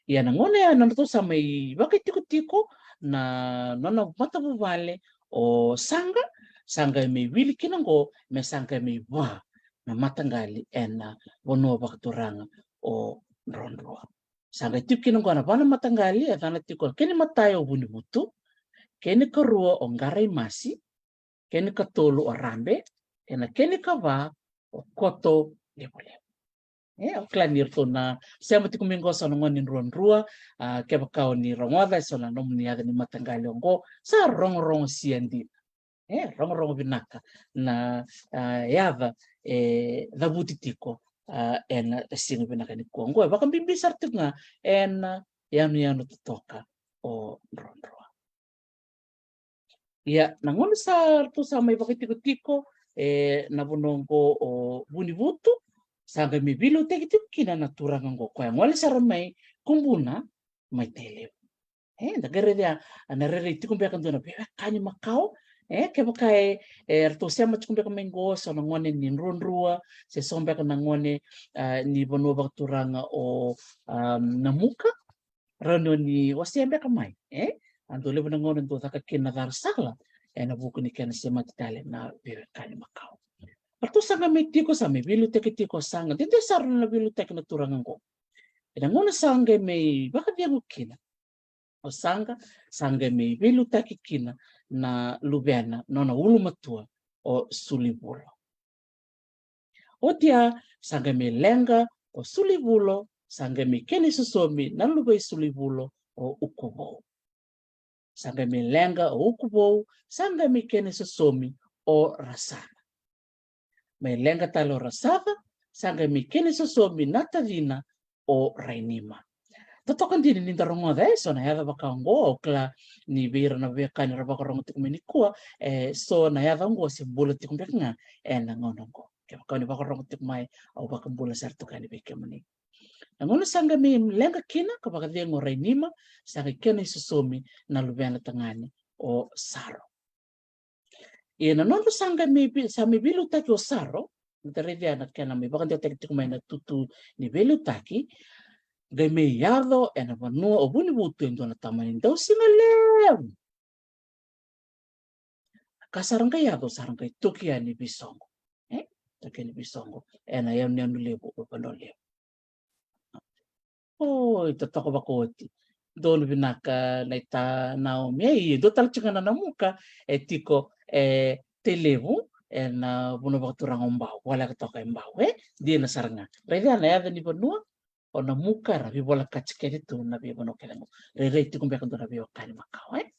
Ia na gauna ya na nodratou sa mai vakaitikotiko na nona matavuvale o Saqa, Saqa e mai wili kina oqo me Saqa e mai va na mataqali ena vanua vakaturaga o Drodrua. Saqa e tiko kina oqo na va na mataqali, e yacana tiko na kena imatai o Vunivutu, kena ikarua o Qaraimasi, kena ikatolu o Rabe, kei na kena ikava o Koto Levulevu. E, au kila ni ratou na sema tiko mai oqo so na gone ni Drodrua, a, kevaka o ni rogoca e so na nomuni yaca ni mataqali oqo, sa rogorogo sia dina. E, rogorogo vinaka na, a, yaca e cavuti tiko, a, ena siga vinaka nikua. Oqo e vakabibi sara tiko ga ena yanuyanu totoka o Drodrua. Ia, na gauna sa ratou sa mai vakaitikotiko, e, na vanua oqo o Vunivutu, sa qai mai veiliutaki tiko kina na turaga oqo, koya gole sara mai Kubuna mai Tailevu. E, da qai raica, a, na rairai tiko beka dua na veiwekani makawa. E, kevaka e, e ratou sema tiko beka mai oqo so na gone ni Drodrua, se so beka na gone, a, ni vanua vakaturaga o, a, Namuka, rawa ni o ni wasea beka mai, e? A dau levu na gauna dau caka kina na cara sala ena vuku ni kena semati tale na veiwekani makawa. Ratou sa qai mai tiko, sa mai veiliutaki tiko o Saqa, dede sara na veiliutaki na turaga oqo. Ena gauna sa qai mai vakacegu kina o Saqa, sa qai mai veiliutaki kina na luvena, nona ulumatua o Sulivulo. Oti ya, sa qai mai leqa o Sulivulo, sa qai mai kena isosomi na luve i Sulivulo o Ukuvou. Sa qai mai leqa o Ukuvou, sa qai mai kena isosomi o Rasana. Mai leqa tale o Rasana, sa qai mai kena isosomi na tacina o Rainima. Totoka dina ni da rogoca e so na yaca vaka oqo, au kila ni vei ira na veiwekani era vakarogo tiko mai nikua, e so na yaca oqo se bula tiko beka ga ena gauna oqo. Kevaka o ni vakarogo tiko mai, au vakabula sara tiko yani vei kemuni. Na gauna sa qai mai leqa kina ka vakacegu o Rainima, sa qai kena isosomi na luvena tagane o Saro. Ia na nodra sa qai mai vi-, sa mai veiliutaki o Saro, da raica na kena mai vakadewataki tiko mai na tutu ni veiliutaki, qai mai yaco ena vanua o Vunivutu e dua na tamani dausiga levu. Ka sa ra qai yaco, sa ra qai toki yani Visoqo. E? Toki yani Visoqo. Ena yanuyanu levu o Vanua Levu. Oi, totoka vakaoti. Donu vinaka na ita Naomi. E, dua tale tiko ga na Namuka e tiko e Tailevu, ena vanua vakaturaga o Bau, voleka toka e Bau, e? Dina sara ga. Raica na yaca ni vanua, o Namuka era veivolekati kece tu na veivanua kece qo. Rairai tiko beka dua na veiwekani makawa, e?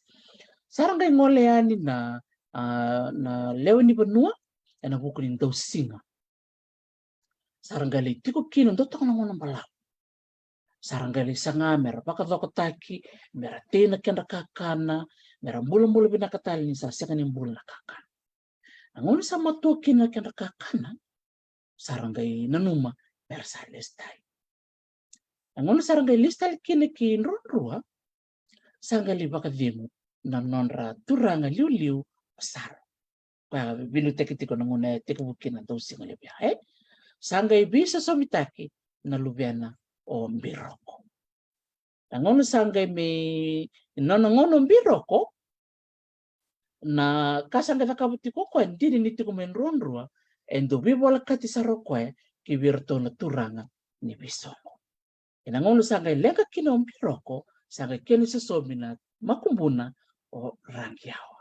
Sa ra qai gole yani na, a, na lewe ni vanua ena vuku ni dausiga. Sa ra qai lai tiko kina dua toka na gauna balavu. Sa ra qai lai saga me ra vakacokotaki, me ra tei na kedra kakana, me ra bulabula vinaka tale ni sa sega ni bula na kakana. Na gauna sa matua kina na kedra kakana, sa ra qai nanuma me ra sa lesu tale. Na gauna sa ra qai lesu tale kina ki Drodrua, sa qai lai vakacegu na nodra turaga liuliu o Saro. Koya veiliutaki tiko na gauna e tekivu kina na dausiga levu ya, e? Sa qai veisosomitaki na luvena o Biroko. Na gauna sa qai mai, nona gauna o Biroko, na ka sa qai cakava tiko o koya, dina ni tiko mai Drodrua, e dau veivolekati sara o koya ki vei iratou na turaga ni Visoqo. Ena gauna sa qai leqa kina o Biroko, sa qai kena isosomi na makubuna o Raqiawa.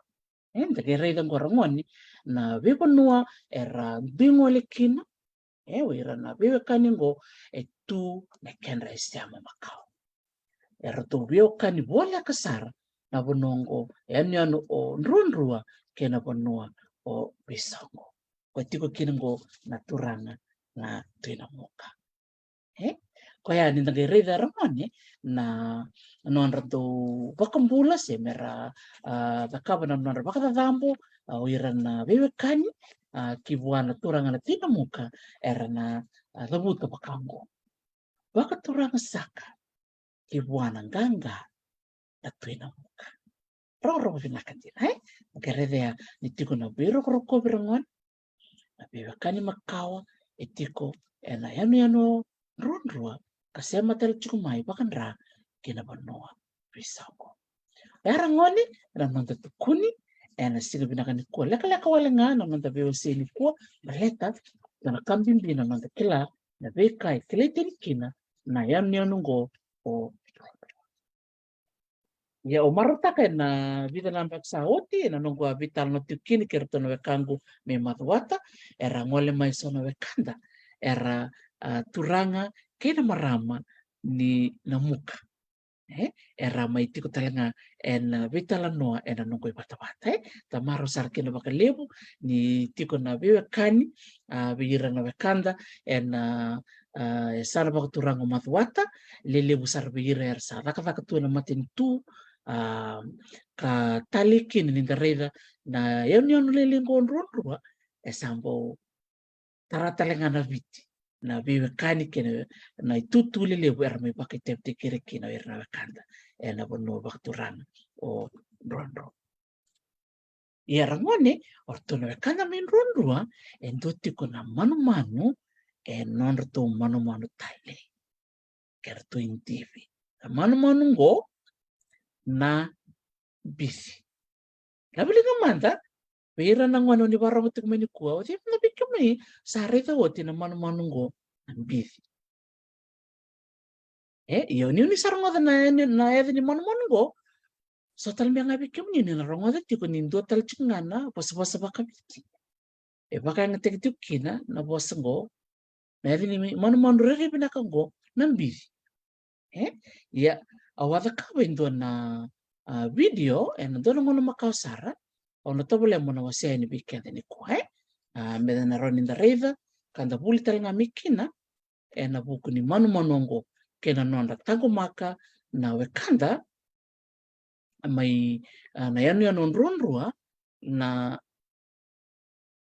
E, da qai raica qo ra gone na veivanua era dui gole kina, e, o ira na veiwekani qo e tu na kedra isema makawa. Eratou veiwekani voleka sara na vanua qo, e yanuyanu o Drodrua kei na vanua o Visoqo. Ko tiko kina qo na turaga na Tui Namuka. E? Koya ni da qai raica ra gone na nodra dau vakabula se me ra, a, cakava na nodra vakacacabo, a, o ira na veiwekani, a, ki vua na turaga na Tui Namuka, era na, a, cavuta vaka oqo. Vakaturaga saka ki vua na qaqa na Tui Namuka. Rokoroko vinaka dina, e? Qai raica ni tiko na veirokorokovi ragone, na veiwekani makawa e tiko ena yanuyanu druadrua ka sema tale tiko mai vakadra ki na vanua veisau qo. Ia ragone, na noda tukuni ena siga vinaka nikua, lekaleka wale ga na noda veiwasei nikua, baleta na ka bibi na noda kila na veika e kilai tani kina na yanuyanu qo o Ia, au marautaka ena vica na yabaki sa oti ena noqu a veitalanoa tiko kina kei iratou na wekaqu mai Macuata, era gole mai so na wekada era, a, turaga kei na marama ni Namuka. E, era mai tiko tale ga ena veitalanoa ena noqu ivatavata, e. Tamaro sara kina vakalevu ni tiko na veiwekani, a, vei ira na wekada ena, a, e, sa na vakaturaga o Macuata, lelevu sara vei ira era sa cakacaka tu ena matanitu, a, ka talei kina ni da raica na yanuyanu lailai qo druadrua, e sa bau tara tale ga na Viti na veiwekani kei na, na itutu lelevu era mai vakaitavitaki ira kina o ira na wekada ena vanua vakaturaga o druadrua. Ia ragone, o ratou na wekada mai druadrua, e dua tiko na manumanu e nodratou manumanu talei. Ke ratou idivi na manumanu qo na bici. Laveliga mada vei ira na gone o ni vakarorogo tiko mai nikua, o cei mada vei kemuni sa raica oti na manumanu qo na bici? E, ia o ni, o ni sa rogoca na, na, na yaca ni manumanu qo, so tale beka ga vei kemuni ni na rogoca tiko ni dua tale tiko ga na vosavosa vakaviti e vakayagataki tiko kina na vosa qo, na yaca ni manumanu rairai vinaka qo na bici. E, ia, au a cakava e dua na, a, vidio ena dua na gauna makawa sara, au na tovolea meu na wasea yani vei keda nikua, e. A, me da na rawa ni da raica ka da vuli tale ga mai kina ena vuku ni manumanu oqo kei na nodra taqomaka na wekada mai, a, na yanuyanu druadrua na,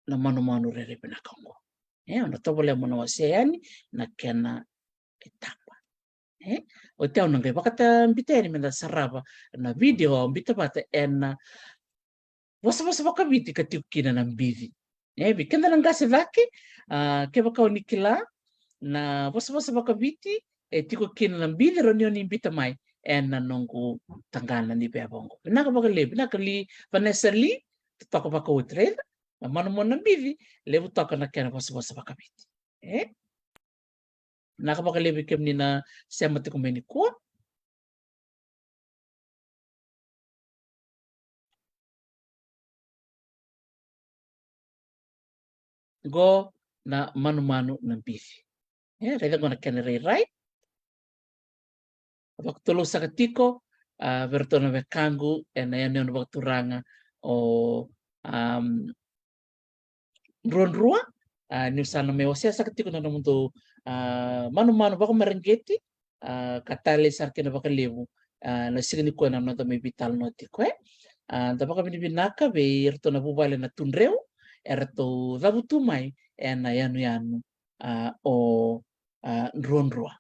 na manumanu rairai vinaka oqo. E, au na tovolea meu na wasea yani na kena itaba. E, oti au na qai vakatabita yani me da sarava na vidio au biuta vata ena vosavosa vakaviti ka tiko kina na bici. E, vei keda na qase cake, a, kevaka o ni kila na vosavosa vakaviti e tiko kina na bici, rawa ni o ni biuta mai ena noqu taqana ni veva oqo. Vinaka vakalevu, vinaka li Vanessa Lee, totoka vakaoti, raica na manumanu na bici, levu toka na kena vosavosa vakaviti. E? Vinaka vakalevu vei kemuni na sema tiko mai nikua. Qo na manumanu na bici. E, raica qo na kena rairai. Vakatulou saka tiko, a, vei iratou na wekaqu ena yanuyanu vakaturaga o, am, druadrua, a, niu sa na mai wasea saka tiko na nomudou, a, manumanu vakamareqeti, a, ka talei sara kina vakalevu, a, na siga nikua na noda mai veitalanoa tiko, e. A, da vakavinavinaka vei iratou na vuvale na Tudreu, eratou cavutu mai ena yanuyanu, a, o, a, druadrua.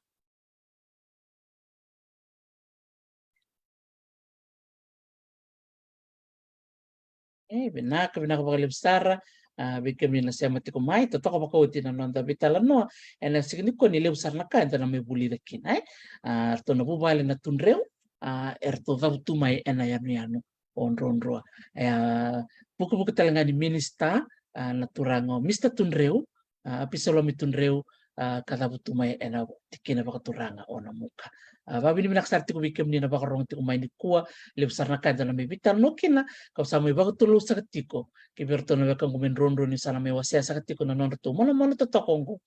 E, vinaka, vinaka vakalevu sara, a, vei kemuni na sema tiko mai, totoka vakaoti na noda veitalanoa ena siga nikua ni levu sara na ka eda na mai vulica kina, e. A, ratou na vuvale na Tudreu, a, eratou cavutu mai ena yanuyanu o druadrua. E, a, vukevuke tale ga ni minisita, a, na turaga o Mista Tudreu, a, Apisalomi Tudreu, a, ka cavutu mai ena tikina vakaturaga o Namuka. A, vakavinavinaka sara tiko vei kemuni na vakarorogo tiko mai nikua, levu sara na ka eda na mai veitalanoa kina, kau sa mai vakatulou saka tiko ki vei iratou na wekaqu mai druadrua niu sa na mai wasea saka tiko na nodratou manumanu totoka oqo.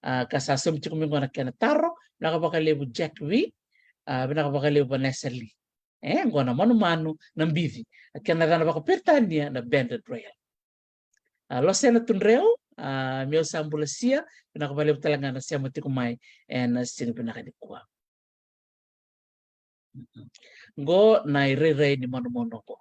A, ka sa saumi tiko mai qo na kena taro, vinaka vakalevu Jack V, a, vinaka vakalevu Vanessa Lee. E, qo na manumanu na bici. A kena yacana vakaperitania na banded rail. A, Losena Tudreu, a, meu sa bula sia, vinaka vakalevu tale ga na sema tiko mai ena siga vinaka nikua. Qo na irairai ni manumanu oqo.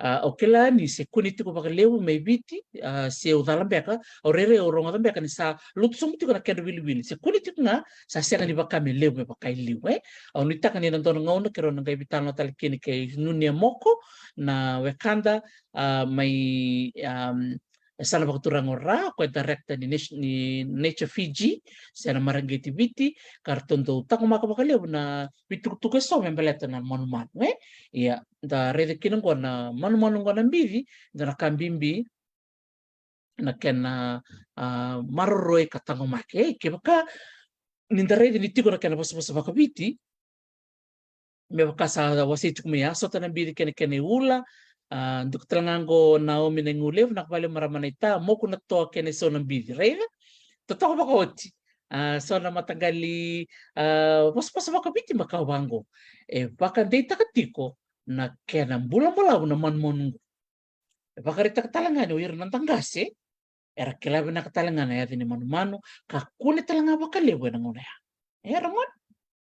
A, au kila ni se kune tiko vakalevu mai Viti, a, se au cala beka, au rairai au rogoca beka ni sa lutu sobu tiko na kedra wiliwili. Se kune tiko ga, sa sega ni vaka me levu me vaka i liu, e? Au nuitaka ni na dua na gauna keirau na qai veitalanoa tale kina kei Nunia Moko, na wekada, a, mai, am, e sa na vakaturaga o Ra, o koya e director ni Nat-, ni Nature Fiji, se na Maraqeti Viti, ka ratou dau taqomaka vakalevu na veitukutuku eso me baleta na manumanu, e? Ia, da raica kina oqo na manumanu oqo na bici, da na ka bibi na kena, a, maroroi ka taqomaki, e? Kevaka ni da raica ni tiko na kena vosavosa vakaviti, me vaka sa wasei tiko mai, a, sota na bici kei na kena iula, a, duka tale ga oqo Naomi Naigulevu, na kavale marama na ita, moku na toa kei na isau na bici, raica? Totoka vakaoti. A, so na mataqali, a, vosavosa vakaviti makawa vaqo. E vakadeitaka tiko na kena bulabulavu na manumanu oqo. E vakaraitaka tale ga ni o ira na noda qase era kila vinaka tale ga na yaca ni manumanu, ka kune tale ga vakalevu ena gauna ya. E, ragone?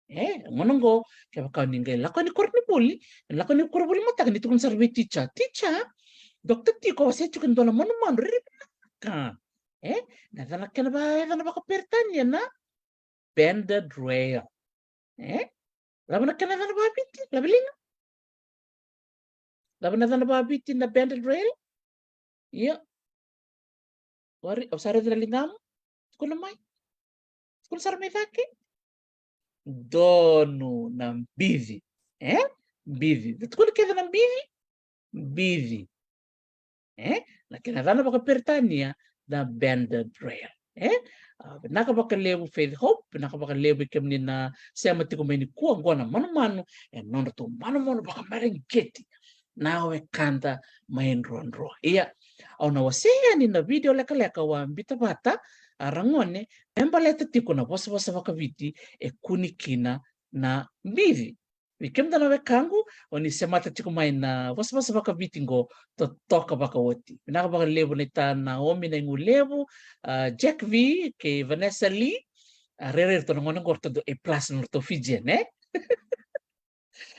E, gauna oqo, kevaka ni qai lako yani koronivuli, lako yani koronivuli mataka ni tukuna sara vei ticha, ticha, Dokta Tiko, wasea tiko e dua na manumanu rairai vinaka. E, na yacana, kena va, yacana vakaperitania na banded rail. E? Cava na kena yacana vakaviti, Laveliga? Cava na yacana vakaviti na banded rail? Ia. Wari, au sa raica na ligamu. Tukuna mai. Tukuna sara mai cake. Donu na bici. E? Bici. Da tukuna kece na bici. Bici. E? Na kena yacana vakaperitania na banded rail. E? A, vinaka vakalevu Faith Hope, vinaka vakalevu i kemuni na sema tiko mai nikua, oqo na manumanu, e nodratou manumanu vakamareqeti na wekada mai Drodro. Ia, au na wasea yani na vidio lekaleka au a biuta vata, a, ragone, me baleta tiko na vosavosa vakaviti e kune kina na bici. Vei kemudou na wekaqu, o ni semata tiko mai na vosavosa vakaviti qo, totoka vakaoti. Vinaka vakalevu na ita Naomi Naigulevu, a, Jack V, kei Vanessa Lee, a, rairai ratou na gone qo ratou dau A plus na ratou Fijian, e?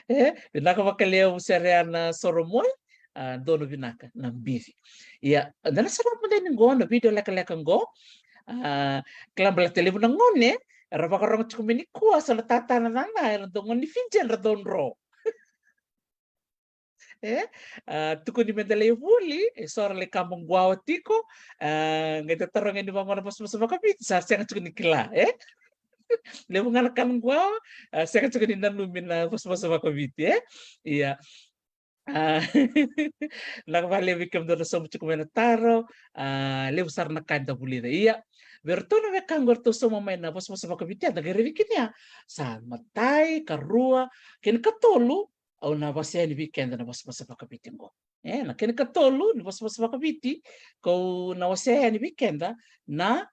E, vinaka vakalevu Sereana Soromoi, a, donu vinaka na bici. Ia, da na sarava mada yani qo na vidio lekaleka qo, a, kila baleta levu na gone era vakarogo tiko mai nikua, so na tatana cana era dau gone ni Fijian, era dau dro. E, a, tukuni meda lai vuli, e so ra lai kaba quawa tiko, a, qai da taroga yani vaqo na vosavosa vakaviti, sa sega tiko ni kila, e? Levu ga na kana quawa, a, sega tiko ni nanumi na vosavosa vakaviti, e? Ia. A, vinaka vakalevu vei kemudou na sauma tiko mai na taro, a, levu sara na ka eda vulica. Ia, vei iratou na wekaqu eratou sauma mai na vosavosa vakaviti, eda qai raici kina ya. Sa matai, karua, kei na katolu, au na wasea yani vei keda na vosavosa vakaviti qo. E, na kena ikatolu ni vosavosa vakaviti, kau na wasea yani vei keda na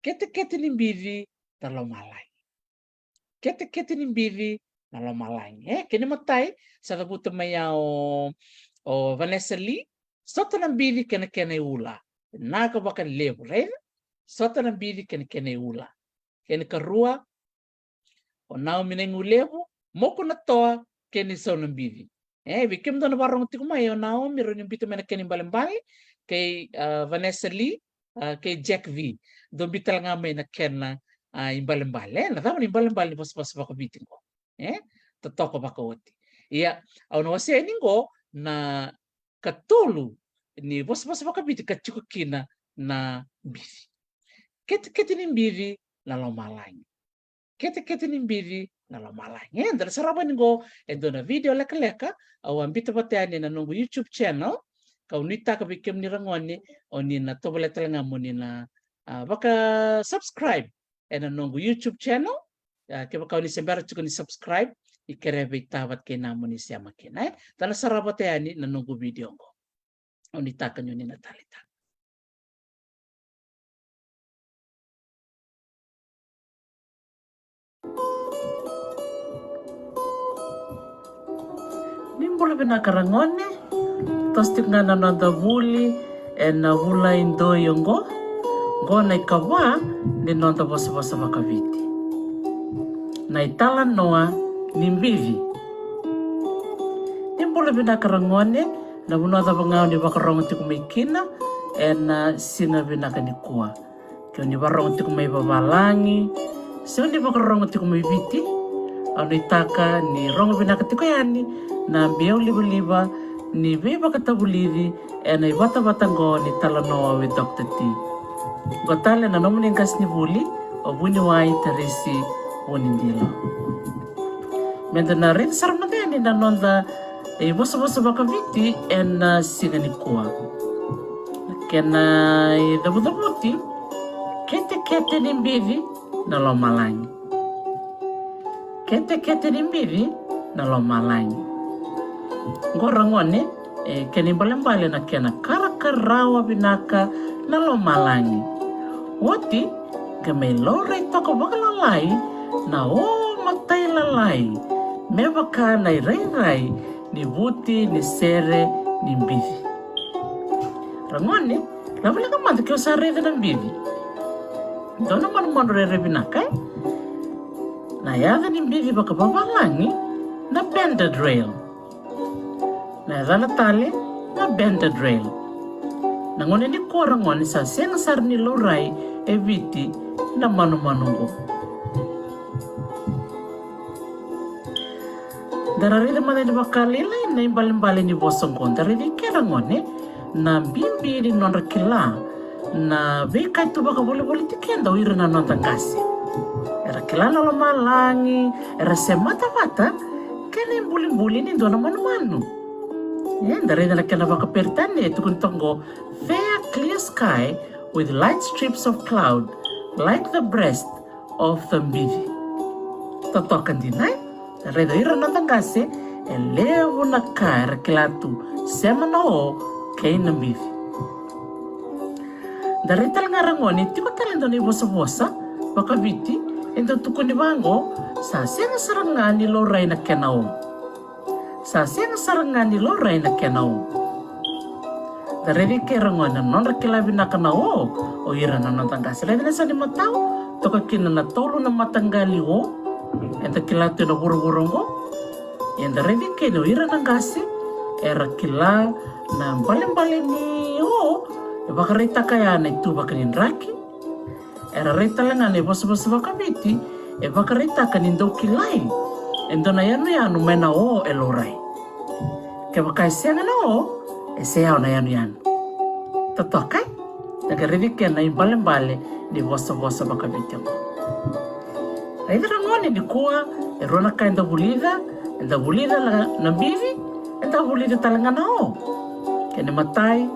ketekete ni bici na lomalagi. Ketekete ni bici na lomalagi. E, kena imatai, sa cavuta mai ya o, o Vanessa Lee, sota na bici kei na kena iula. Vinaka vakalevu, raica? Sota na bici kei na kena iula. Kena ikarua, o Naomi Naigulevu, moku na toa kei na isau na bici. E, vei kemudou na vakarogo tiko mai, o Naomi, rawa ni biuta mai na kena ibalebale, kei, a, Vanessa Lee, a, kei Jack V. Dou biuta tale ga mai na kena, a, ibalebale. E, na cava na ibalebale ni vosavosa vakaviti qo? E, totoka vakaoti. Ia, au na wasea yani qo na katolu ni vosavosa vakaviti ka tiko kina na bici. Ketekete ni bici na lomalagi. Ketekete ni bici na lomalagi. E, da na sarava yani qo e dua na vidio lekaleka au a biuta vata yani ena noqu YouTube channel. Kau nuitaka vei kemuni ragone, o ni na tovolea tale ga mo ni na, a, vaka subscribe ena noqu YouTube channel. A, kevaka o ni se bera tiko ni subscribe, ni kerea vei Ta vata kei Na mo ni sema kina, e. Da na sarava vata yani na noqu vidio qo. Au nuitaka ni o ni na taleitaka. Ni bula vinaka ragone, toso tiko ga na noda vuli ena vula i doi oqo, qo na ikava ni noda vosavosa vakaviti. Na italanoa ni bici. Ni bula vinaka ragone, Na vanua cava ga o ni vakarorogo tiko mai kina ena siga vinaka nikua. Ke o ni vakarorogo tiko mai vavalagi, se o ni vakarorogo tiko mai Viti, au nuitaka ni rogo vinaka tiko yani na biau livaliva ni veivakatavulici ena ivatavata oqo ni Talanoa with Doctor T. Oqo tale na nomuni qasenivuli, o Vuniwai Tarisi Vunidilo. Meda na raica sara mada yani na noda ivosavosa vakaviti ena siga nikua. Na kena icavucavuti: ketekete ni bici na lomalagi. Ketekete ni bici na lomalagi. Oqo, ragone, e kena ibalebale na kena karakarawa vinaka na lomalagi. Oti, qai mai laurai toka vakalalai na o matailalai, me vaka na irairai ni vuti ni sere ni bici. Ragone, lavelave mada ke o sa raica na bici. Dua na manumanu rairai vinaka, e? Na yaca ni bici vakavavalagi na Benadryl. Na yacana tale na Benadryl. Na gauna nikua, ragone, sa sega sara ni laurai e Viti na manumanu oqo. Da raica mada yani vakalailai na ibalebale ni vosa oqo. Da raica eke, ragone, na bibi ni nodra kila na veika e tu vakavolivoliti keda o ira na noda qase. Era kila na lomalagi, era semata vata kei na ibulibuli ni dua na manumanu. E, da raica na kena vakaperitania e tukuni toka oqo: fair clear sky with light strips of cloud like the breast of the bici. Totoka dina, e? Da raica o ira na noda qase, e levu na ka era kila tu, sema na o kei na bici. Da raica tale ga, ragone, tiko tale e dua na ivosavosa vakaviti e dau tukuni vaqo: sa sega sara ga ni laurai na kena o. Sa sega sara ga ni laurai na kena o. Da raica eke, ragone, na nodra kila vinaka na o o ira na noda qase. Raica na yasa ni matau, toka kina na tolu na mataqali o eda kila tu ena vuravura oqo. Ia da raica eke ni o ira na qase era kila na ibalebale ni o e vakaraitaka ya na ituvaki ni draki. Era raica tale ga na ivosavosa vakaviti e vakaraitaka ni dau kilai e dua na yanuyanu mai na o e laurai. Kevaka e sega na o, e se yawa na yanuyanu. Totoka, e? Da qai raica eke na ibalebale ni vosavosa vakaviti oqo. Raica, ragone, nikua e rua na ka eda vulica. Eda vulica na, na bici, eda vulica tale ga na o. Kena imatai,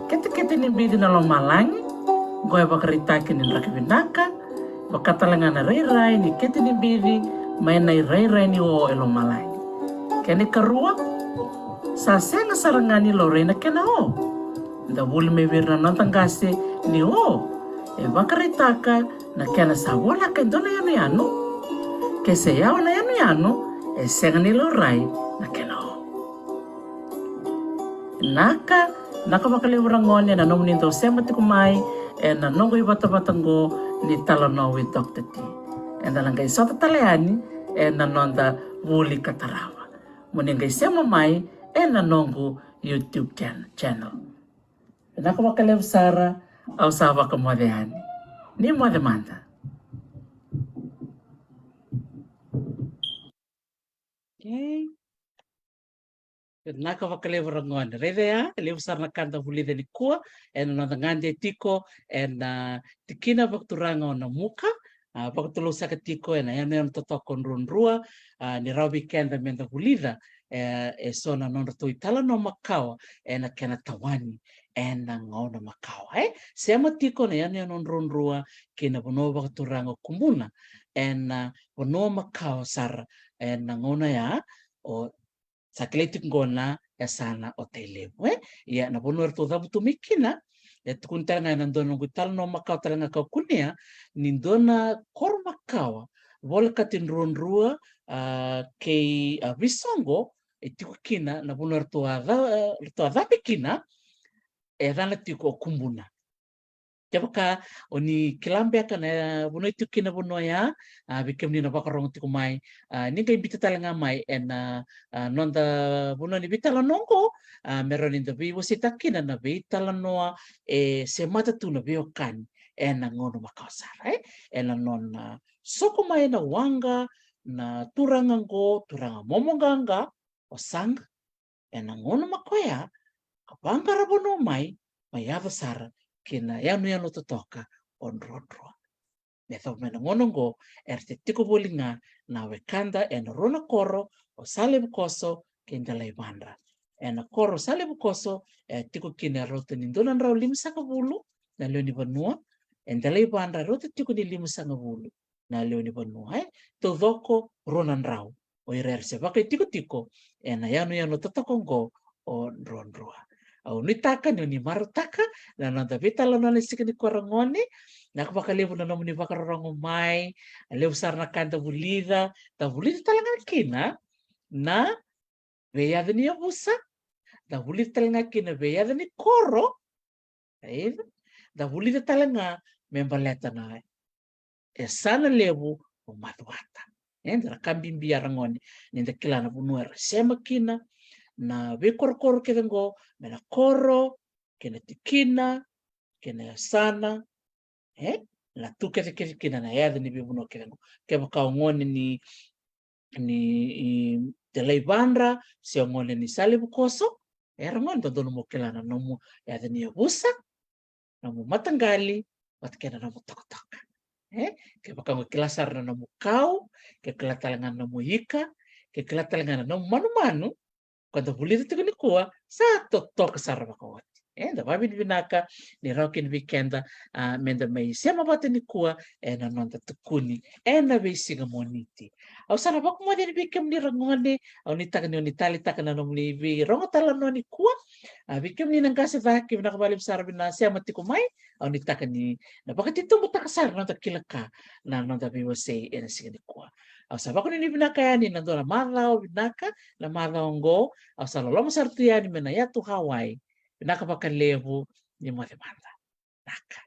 ketekete ni bici na lomalagi. Oqo e vakaraitaki ni draki vinaka, vaka tale ga na rairai ni kete ni bici mai na irairai ni o e lomalagi. Kena ikarua, sa sega sara ga ni laurai na kena o. Da vuli mai vei ira na noda qase ni o e vakaraitaka na kena sa voleka e dua na yanuyanu. Ke se yawa na yanuyanu, e sega ni laurai na kena o. Naka, naka vakalevu, ragone, na nomuni dau sema tiko mai ena noqu ivatavata oqo ni Talanoa with Doctor T. Eda na qai sota tale yani ena noda vuli ka tarava. Mo ni qai sema mai ena noqu YouTube chan-, channel. Vinaka vakalevu sara, au sa vakamoce yani. Ni moce mada. Okay. Vinaka vakalevu, ragone. Raica ya, e levu sara na ka da vulica nikua ena noda gade tiko ena, ah, tikina vakaturaga o Namuka. Ah, vakatulou saka tiko ena yanuyanu totoka druadrua, ah, ni rawa vei keda meda vulica, eh, eso na nodratou italanoa makawa ena kena tawani ena gauna makawa, e? Sema tiko na yanuyanu druadrua kei na vanua vakaturaga o Kubuna ena vanua makawa sara ena gauna ya, o sa kilai tiko qo na yasana o Tailevu, e? Ia na vanua eratou cavutu mai kina, e tukuni tale ga ena dua na noqu italanoa makawa tale ga ka au kunea ni dua na koro makawa volekati druadrua, ah, kei, ah, Visoqo, e tiko kina na vanua eratou a ca-, eratou a cabe kina, e yacana tiko o Kubuna. Kevaka o ni kila beka na vanua e tiko kina vanua ya, a, vei kemuni na vakarogo tiko mai, a, ni qai biuta tale ga mai ena, a, noda vanua ni veitalanoa oqo, a, me rawa ni da veiwaseitaka kina na veitalanoa e semata tu na veiwekani ena gauna makawa sara, e? Ena nona soko mai na waqa na turaga oqo, turaga momo qaqa, o Saga, ena gauna makawa ya, ka vaqara vanua mai, mai yaco sara ki na yanuyanu totoka o Drodroa. Me yacova mai na gauna oqo, era tiko voli ga na wekada ena rua na koro, o Salevukoso kei Delaivadra. Ena koro o Salevukoso, e tiko kina e rauta ni dua na drau limasagavulu na lewe ni vanua, e Delaivadra e rauta tiko ni limasagavulu na lewe ni vanua, e? Taucoko rua na drau. O ira era se vakaitikotiko ena yanuyanu totoka oqo o Drodroa. Au nuitaka ni o ni marautaka na noda veitalanoa ena siga nikua, ragone. Vinaka vakalevu na nomuni vakarorogo mai. A levu sara na ka eda vulica, da vulica tale ga kina na veiyaca ni yavusa, da vulica tale ga kina veiyaca ni koro, e? Da vulica tale ga me baleta na yasana levu o Macuata. E, da na ka bibi ya, ragone, ni da kila na vanua era sema kina, na veikorokoro kece oqo, me na koro, kei na tikina, kei na yasana, e? Na tu kecekece kina na yaca ni veivanua kece oqo. Kevaka o gone ni, ni, i, Delaivadra, se o gone ni Salevukoso, e, ragone, dodonu mo kila na nomu yaca ni yavusa, nomu mataqali, vata kei na nomu tokatoka. E? Kevaka o kila sara na nomu kau, ke kila tale ga na nomu ika, ke kila tale ga na nomu manumanu, ko da vulica tiko nikua, sa totoka sara vakaoti. E, da vakavinavinaka ni rawa kina vei keda, a, me da mai sema vata nikua ena noda tukuni ena veisiga Moniti. Au sa na vakamoce yani vei kemuni, ragone, au nuitaka ni o ni taleitaka na nomuni veirogo talanoa nikua. A, vei kemuni na qase cake, vinaka vakalevu sara vei na sema tiko mai. Au nuitaka ni na vakatitobutaka sara na noda kila ka na noda veiwasei ena siga nikua. Au sa vakanuinui vinaka yani na dua na macawa vinaka, na macawa oqo, au sa loloma sara tu yani mai na yatu Hawaii. Vinaka vakalevu, ni moce mada. Vinaka.